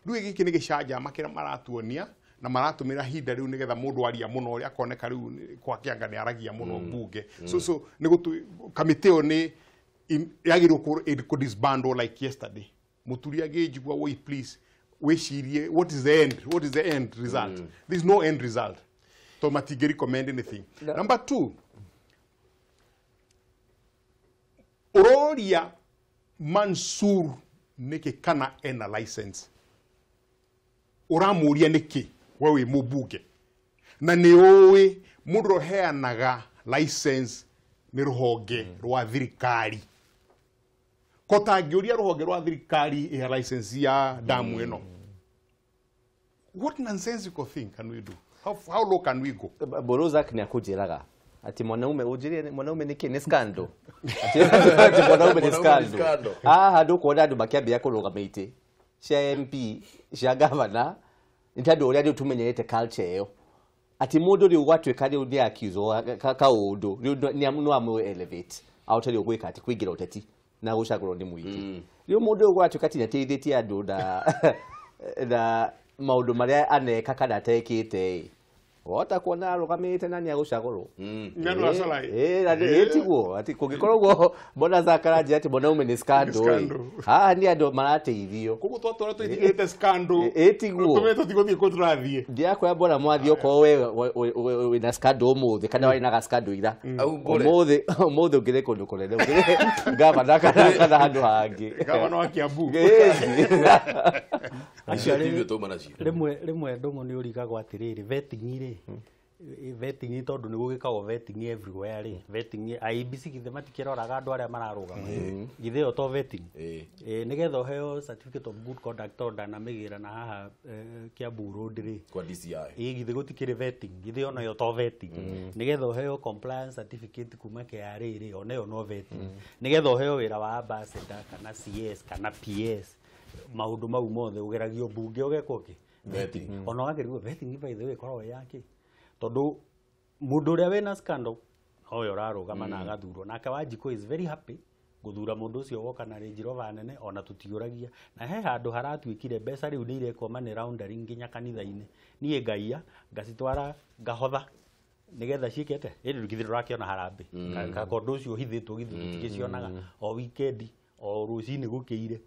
Rĩu gĩkĩ nĩ gĩcanjama kĩrĩa maratuonia na maratũmĩra hinda rĩu nĩgetha mũndũ aria mũno ũrĩa akoneka rĩu kwa kĩanga nĩ aragia mũno bunge. So nĩ gũtu kamĩtĩ ĩyo nĩ yagĩrĩirwo kũ disband like yesterday. Mũturi agĩnjigua woi please wĩcirie what is the end, what is the end result? There is no end result. To matingĩ recommend anything.
No.
Number 2, ũroria Mansur nĩkĩ kana ena license. Ũramũria nĩkĩ we wĩ mũmbunge na nĩ ũĩ mũndũ ũheanaga license nĩ rũhonge rwa thirikari. Ko tangĩũria rũhonge rwa thirikari ĩhe license ya damu ĩno. What nonsensical thing can we do? How low can we go?
Borozak nĩ akũnjĩraga ati mwanaume ũnjĩrie mwanaume nĩkĩ nĩ scandal. Ati mwanaume nĩ scandal. Haha ndũkuona andũ makĩambia kũrũgama itĩ cia MP cia governor nĩ tondũ ũrĩa rĩu tũmenyerete culture ĩyo. Ati mũndũ rĩu gwatuĩka rĩu nĩ accuse kaũndũ rĩu no amũ elevate ahote rĩu gwĩka atĩ kũingĩra ũteti na gũcagũrwo nĩ mũingĩ. Rĩu mũndũ ũyũ gwatuĩka ti nĩateithĩtie andũ na maũndũ marĩa aneka kana atekĩte ĩ wahota kuona arũgamĩte na nĩagũcagũrwo. Tiguo atĩ kũngĩkorwo ũguo mbona Zakaranjia atĩ mwanaume nĩ scandal ĩ haha nĩ andũ marateithio.
Koguo twatwara twĩtigĩrĩte scandal.
Tiguo
tũmĩte tũtigũthiĩ kũ tũrathiĩ.
Ndiakwĩra mbona mwathiĩ okorwo we wĩna scandal ũmũthĩ kana warĩ na ga scandal ira ũmũthĩ ũngĩrĩ kũndũ kũnene ũngĩrĩ gavana kana handũ hangĩ.
Gavana wa Kiambu.
Rĩmwe Ndũng'ũ nĩ ũrigagwo atĩrĩrĩ vetting rĩ vetting tondu ni gugikagwo vetting everywhere ri vetting IEBC githe matikĩroraga andũ arĩa mararũgama githe yo to vetting nigetha ũheo certificate of good conduct order na mĩgĩra na haha Kiambu Road ri
kwa DCI
githe gũtikĩrĩ vetting githe ona yo to vetting nigetha ũheo compliance certificate kuma KRA ri ona yo no vetting nigetha ũheo wĩra wa ambassador kana CS kana PS maũndũ mau mothe ũgeragio bunge ũgekwo kĩ Vetting. Ona wagĩrĩirwo vetting by the way ĩkoragwo ĩ yake tondũ mũndũ ũrĩa wĩna scandal nowe ũrarũgama na agathurwo. Nake Wanjikũ is very happy gũthura mũndũ ũcio woka na Range Rover nene, ona tũtiũragia. Na he handũ haratuĩkire mbeca rĩu nĩ irekwo money laundering nginya kanitha-inĩ. Niĩ ngaiya ngacitwara ngahotha nigetha ciĩke atĩa? Ĩndĩ githĩ ndũrakĩona harambĩ kakondo ũcio ũhithĩtwo githĩ tũtigĩcionaga o weekend o rũcinĩ gũkĩire,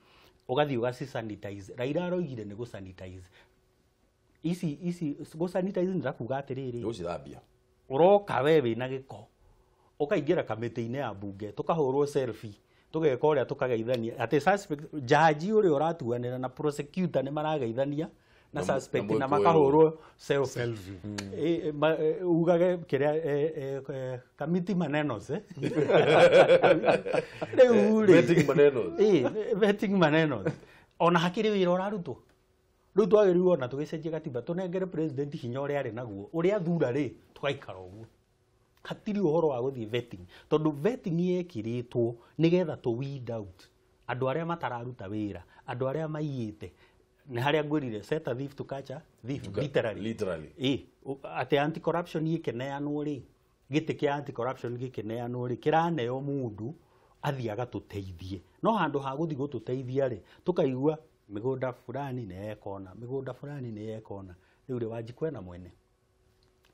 ũgathiĩ ũgaci sanitize. Raila aroigire nĩ gũ sanitize ici ici. Gũ sanitize nĩ ta kuga atĩrĩrĩ,
gũcithambia.
Ũroka we wĩna gĩko ũkaingĩra kamĩtĩ-inĩ ya mbunge, tũkahũrwo selfie, tũgeka ũrĩa tũkageithania atĩ suspect jaji ũrĩa ũratuanĩra na prosecutor nĩ marageithania na suspect na makahũrwo selfie. Ugage kĩrĩa kamiti manenos rĩu rĩ
vetting manenos.
Vetting manenos. Ona hakĩrĩ wĩra ũrarutwo rĩu, twagĩrĩirwo ona tũgĩcenjie gatiba, tũnengere president hinya ũrĩa arĩ naguo, ũrĩa thura rĩ tũgaikara ũguo. Hatirĩ ũhoro wa gũthiĩ vetting, tondũ vetting yekĩrĩtwo nĩgetha tũ weed out andũ arĩa matararuta wĩra, andũ arĩa maiyĩte. Nĩ harĩa ngwĩrire set a thief to catch a thief, literally.
Literally.
Atĩ anti corruption ĩkĩneanwo rĩ, gĩtĩ kĩa anti corruption gĩkĩneanwo rĩ, kĩraneo mũndũ athiĩ agatũteithie, no handũ ha gũthiĩ gũtũteithia rĩ, tũkaigua mĩgũnda fulani nĩ yekona, mĩgũnda fulani nĩ yekona. Rĩu rĩ, Wanjikũ ena mwene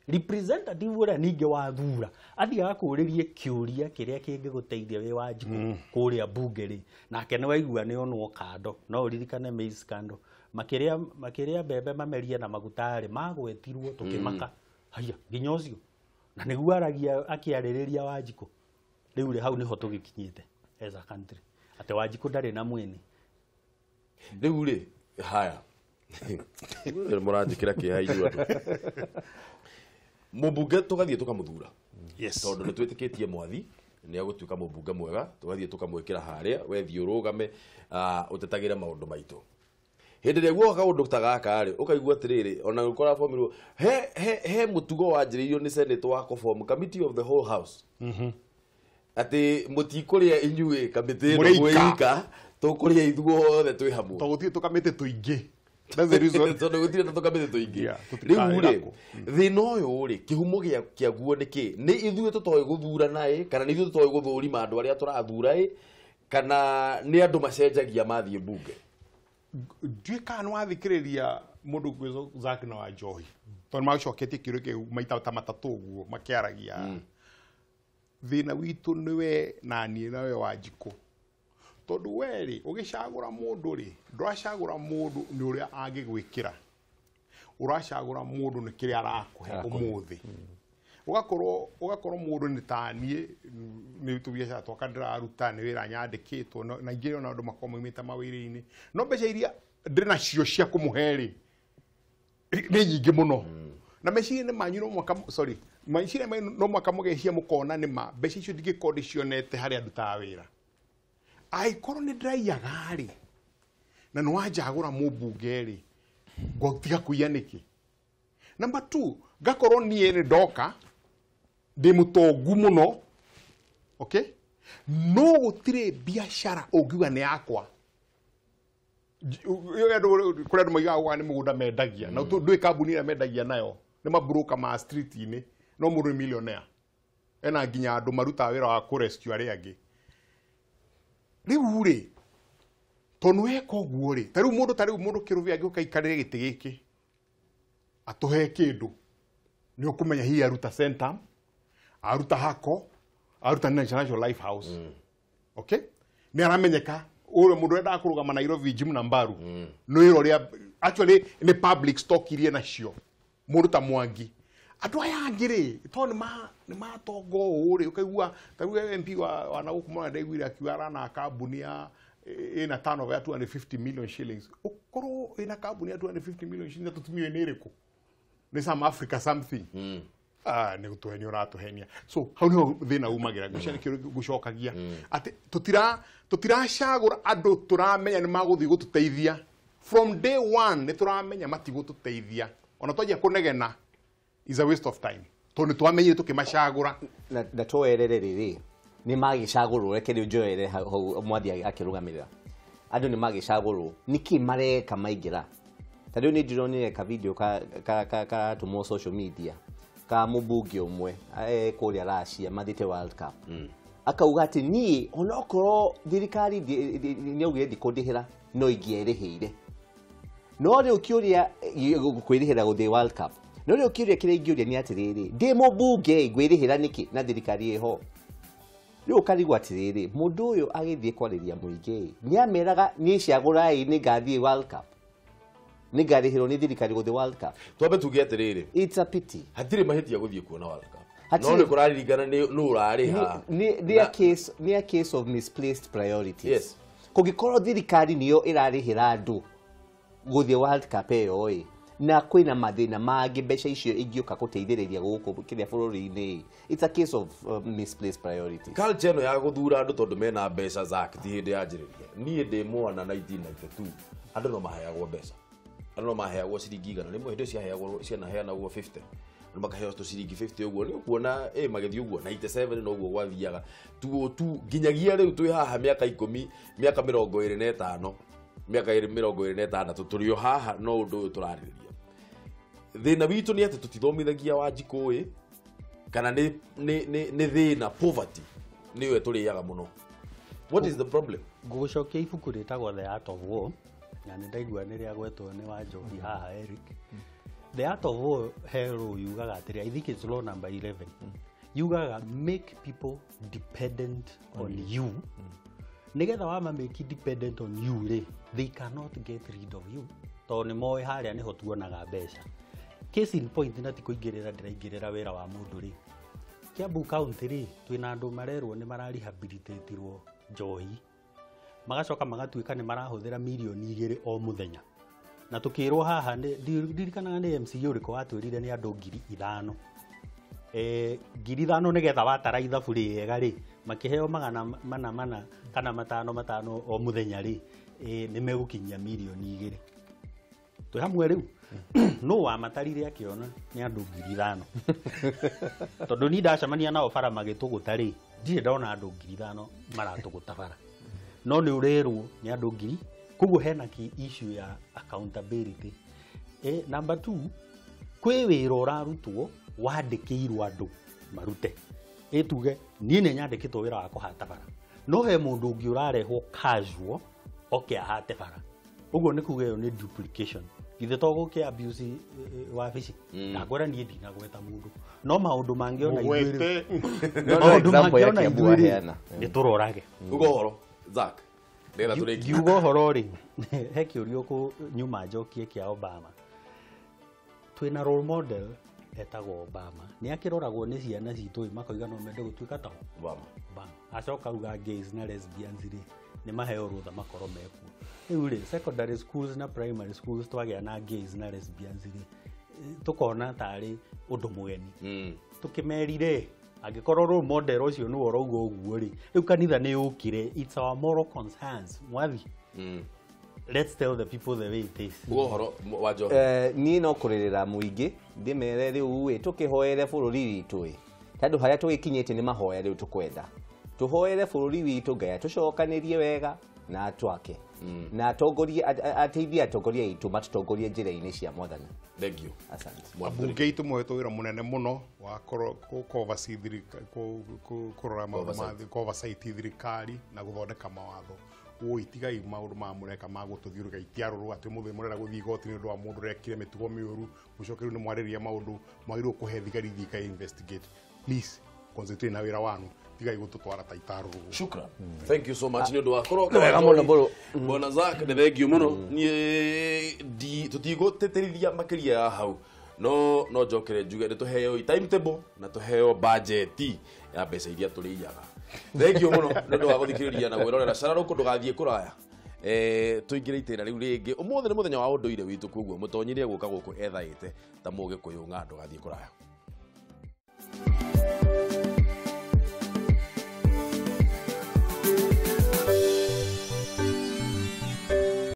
representative ũrĩa ningĩ wathura athiĩ agakũrĩrie kĩũria kĩrĩa kĩngĩgũteithia wĩ Wanjikũ kũrĩa mbunge rĩ, nake nĩ waigua nĩ onwo kando. No ũririkane maize scandal, makĩrĩa makĩrĩa mbembe mamerie na maguta rĩ, magwetirwo tũkĩmaka haya nginya ũcio na nĩguo aragia akĩarĩrĩria Wanjikũ. Rĩu rĩ, hau nĩho tũgĩkinyĩte as a country, atĩ Wanjikũ ndarĩ na mwene.
Rĩu rĩ, haya mũranjĩkĩra kĩeha inyuĩ andũ. Mũmbunge tũgathiĩ tũkamũthura tondũ nĩ twĩtĩkĩtie Mwathi nĩ agũtuĩka mũmbunge mwega, tũgathiĩ tũkamwĩkĩra harĩa, wethiĩ ũrũgame ũtetagĩre maũndũ maitũ. Hĩndĩ ĩrĩa guoka kaũndũ ta gaka rĩ, ũkaigua atĩrĩrĩ, ona ũkora bomirwo he mũtugo wanjĩrĩirio nĩ senate wa kũform committee of the whole house, atĩ mũtikũrĩa inyuĩ kamĩtĩ ĩno mwĩ tũkũrĩa ithuothe twĩ hamwe,
tondũ gũtirĩ tũkamĩtĩ tũingĩ. That's the reason.
Tondũ gũtirĩ na tũkamĩtĩ tũingĩ. Rĩu rĩ, thĩna ũyũ rĩ, kĩhumo kĩaguo nĩ kĩ? Nĩ ithuĩ tũtoĩ gũthurana ĩ, kana nĩ ithuĩ tũtoĩ gũthũrima andũ arĩa tũrathura ĩ, kana nĩ andũ macenjagia mathiĩ mbunge?
Ndiũĩ kana nĩ wathikĩrĩria mũndũ gwĩtwo Zack na Wanjohi, tondũ nĩ macoketie kĩũria kĩu maita ta matatũ ũguo makĩaragia. Thĩna witũ nĩwe na niĩ nawe Wanjikũ, tondũ we rĩ, ũgĩcagũra mũndũ rĩ, ndũracagũra mũndũ nĩ ũrĩa angĩgwĩkĩra, ũracagũra mũndũ nĩ kĩrĩa arakũhe ũmũthĩ. Ũgakorwo mũndũ nĩ ta niĩ, nĩ tũbiacara twakwa ndĩraruta, nĩ wĩra nyandĩkĩtwo, na ingĩ ona andũ makorwo maumĩte mawĩra-inĩ, no mbeca iria ndĩ nacio cia kũmũhe rĩ, nĩ nyingĩ mũno. Na meciria-inĩ manyu no mũhaka, sorry, meciria manyu no mũhaka mũgecia mũkona nĩ ma mbeca icio ndingĩkorwo ndĩcionete harĩa ndutaga wĩra. Angĩkorwo nĩ ndĩraiyaga rĩ, na nĩ wanjagũra mũmbunge rĩ, ngũtiga kũiya nĩkĩ? Number 2, ngakorwo niĩ nĩ ndoka ndĩ mũtongu mũno, okay, no gũtirĩ biacara ũngiuga nĩ yakwa. Kũrĩ andũ moigaga ũguo nĩ mũgũnda mendagia, na ndũĩ kambuni ĩrĩa mendagia nayo nĩ maburũka ma street-inĩ, no mũndũ nĩ millionaire, ena nginya andũ marutaga wĩra wa kũ rescue arĩa angĩ. Rĩu rĩ, tondũ weka ũguo rĩ, ta rĩu mũndũ kĩrũbĩ angĩũka aikarĩre gĩtĩ gĩkĩ atũhe kĩndũ, nĩ ũkũmenya hihi aruta Centum, aruta Hako, aruta National Life House. Okay, nĩ aramenyeka ũrĩa mũndũ endaga kũrũgama Nairobi Jim na Mbaru, nĩ wĩra ũrĩa actually nĩ public stock iria nacio mũndũ ta Mwangi. Andũ aya angĩ rĩ, tondũ nĩ matonga ũũ rĩ, ũkaigua ta rĩu MP wa na gũkũ mũno ndaiguire akiuga arana kambuni ya ĩna turnover ya 250 million shillings. Ũkorwo ĩna kambuni ya 250 million shillings tũtumie nĩ ĩrĩkũ? Nĩ some Africa something. Nĩ gũtũhenia ũratũhenia. So hau nĩho thĩna umagĩra, ngwĩciria nĩkĩo ngũcokagia atĩ tũtiracagũra andũ tũramenya nĩ magũthiĩ gũtũteithia. From day one nĩ tũramenya matigũtũteithia, ona twanjia kũnegena is a waste of time, tondũ nĩ twamenyire tũkĩmacagũra.
Na twoerere rĩrĩ, nĩ magĩcagũrwo, reke rĩu njoere hau Mwathi akĩrũgamĩrĩra andũ, nĩ magĩcagũrwo, nĩkĩ mareka maingĩra? Ta rĩu nĩ ndĩronire ka video karatũmwo social media ka mũmbunge ũmwe kũrĩa Russia mathiĩte World Cup. Akauga atĩ niĩ onokorwo thirikari nĩaugire ndikũndĩhĩra no ingĩerĩhĩire. No rĩu kĩũria kwĩrĩhĩra gũthiĩ World Cup. No rĩu kĩũria kĩrĩa ingĩũria nĩ atĩrĩrĩ, ndĩ mũmbunge ngwĩrĩhĩra nĩkĩ na thirikari ĩho? Rĩu ũkarigwo atĩrĩrĩ, mũndũ ũyũ agĩthiĩ kwarĩria mũingĩ nĩameraga niĩ cagũrai nĩngathiĩ World Cup, nĩngarĩhĩrwo nĩ thirikari gũthiĩ World Cup.
Twambe tuge atĩrĩrĩ,
it's a pity.
Hatirĩ mahĩtia gũthiĩ kuona World Cup. No nĩ kũraririkana nĩ ũrarĩha.
Nĩ a case of misplaced priorities.
Yes.
Kũngĩkorwo thirikari nĩyo ĩrarĩhĩra andũ gũthiĩ World Cup ĩyo ĩ, na kwĩna mathĩna mangĩ mbeca icio ingĩũka gũteithĩrĩria gũkũ kĩrĩa bũrũri-inĩ. It's a case of misplaced priorities.
Culture ĩno ya gũthura andũ tondũ mena mbeca Zack ti hĩndĩ yanjĩrĩria. Niĩ ndĩ mwana 1992 andũ no maheagwo mbeca. Andũ no maheagwo ciringi igana rĩmwe, hĩndĩ ciaheagwo cianaheanagwo 50. Andũ makaheo tũciringi 50 ũguo nĩ ũkuona magĩthiĩ ũguo 97 no ũguo gwathiaga 202 nginyagia rĩu twĩ haha mĩaka 10 mĩaka 25 mĩaka 26 tũrĩ o haha no ũndũ ũyũ tũrarĩrĩria. Thĩna witũ nĩ atĩ tũtithomithagia Wanjikũ ĩ kana nĩ thĩna poverty nĩyo ĩtũrĩaga mũno. What is the problem?
Ngũgũcokia ibuku rĩtagwo The Art of War na nĩ ndaigua nĩ rĩagwetwo nĩ Wanjohi haha Eric. The Art of War he rule yugaga atĩrĩ, I think it's law number 11. Yugaga make people dependent on you. Nĩgetha wama make dependent on you rĩ, they cannot get rid of you. Tondũ nĩ moĩ harĩa nĩho tuonaga mbeca. Case in point na ti kũingĩrĩra ndĩraingĩrĩra wĩra wa mũndũ rĩ. Kiambu County rĩ, twĩna andũ marerwo nĩ mararehabilitatirwo njohi. Magacoka magatuĩka nĩ marahũthĩra mirioni 2 o mũthenya. Na tukirwo haha ndirikanaga nĩ MCA ũrĩkũ watwĩrire nĩ andũ 5,000. 5,000 nĩgetha watara ithabu rĩega rĩ, makĩheo 400 kana 500 o mũthenya rĩ, nĩ megũkinyia mirioni 2. Twĩ hamwe rĩu. No wamatarire akĩona nĩ andũ 5,000. Tondũ niĩ ndacemania nao bara magĩtũgũta rĩ, ndirĩ ndona andũ 5,000 maratũgũta bara. No nĩ ũrerwo nĩ andũ 1,000. Koguo hena ki issue ya accountability. Number 2, kwĩ wĩra ũrarutwo wandĩkĩirwo andũ marute. Tuge niĩ nĩ nyandĩkĩtwo wĩra wa kũhata bara. No he mũndũ ũngĩ ũrarehwo casual oke ahate bara. Ũguo nĩ kuga ĩyo nĩ duplication. Githĩ to gũkĩ abuse wabici. Ndangwĩra niĩ ndinagweta mũndũ. No maũndũ mangĩ ona ithuĩ rĩ. Maũndũ mangĩ ona ithuĩ rĩ nĩ tũrorage.
Uga ũhoro Zack.
Ngiuga ũhoro rĩ, he kĩũria ũkũ nyuma njokie kĩa Obama. Twĩna role model etagwo Obama. Nĩ akĩroragwo nĩ ciana citũ makoiga no mende gũtuĩka ta
Obama.
Acoka auga gays na lesbians rĩ nĩ maheo rũtha makorwo mekuo. Rĩu rĩ, secondary schools na primary schools twagĩa na gays na lesbians rĩ, tũkona tarĩ ũndũ mũgeni. Tũkĩmerire angĩkorwo role model ũcio nĩwe ũrauga ũguo rĩ, rĩu kanitha nĩ yũkire, it's our moral concerns mwathi. Let's tell the people the way it is.
Uga ũhoro Wanjohi.
Niĩ no kũrĩrĩra mũingĩ ndĩmere rĩu ĩ tũkĩhoere bũrũri witũ ĩ, tondũ harĩa tũgĩkinyĩte nĩ mahoya rĩu tũkwenda. Tũhoere bũrũri witũ Ngai atũcokanĩrie wega na atwake. Na atongorie ateithie atongoria aitũ matũtongorie njĩra-inĩ cia mwathani.
Thank you.
Asante.
Ambunge aitũ moetwo wĩra mũnene mũno wa kũrora maũndũ ma oversight thirikari na gũthondeka mawatho. Woi tigai maũndũ ma mũreka ma gũtũthiũrũrũka itiarũrwo atĩ mũthĩ mũrenda gũthiĩ igoti nĩ ũndũ wa mũndũ ũrekire mĩtugo mĩũru, mũcoke rĩu nĩ mwarĩrĩria maũndũ mwagĩrĩirwo kũhe thigari ithiĩ ika investigate. Please concentrate na wĩra wanu, tigai gũtũtwara ta itarũrwo.
Shukran. Thank you so much nĩ ũndũ wa kũroka.
Wega mũno Mbũrũ.
Bwana Zack nĩ thank you mũno. Niĩ tũtigũtĩtĩrithia makĩria ya hau. No njokere njuge nĩ tũheo timetable na tũheo budget ya mbeca iria tũrĩiyaga. Thank you mũno nĩ ũndũ wa gũthikĩrĩria na gwĩrorera Cara Rũkũ ndũgathiĩ kũraya. Tũingĩre itĩna rĩu rĩngĩ. Ũmũthĩ nĩ mũthenya wa ũndũire witũ koguo mũtonyire gũka gũkũ ethaĩte ta mũgĩkũyũ ng'a ndũgathiĩ kũraya.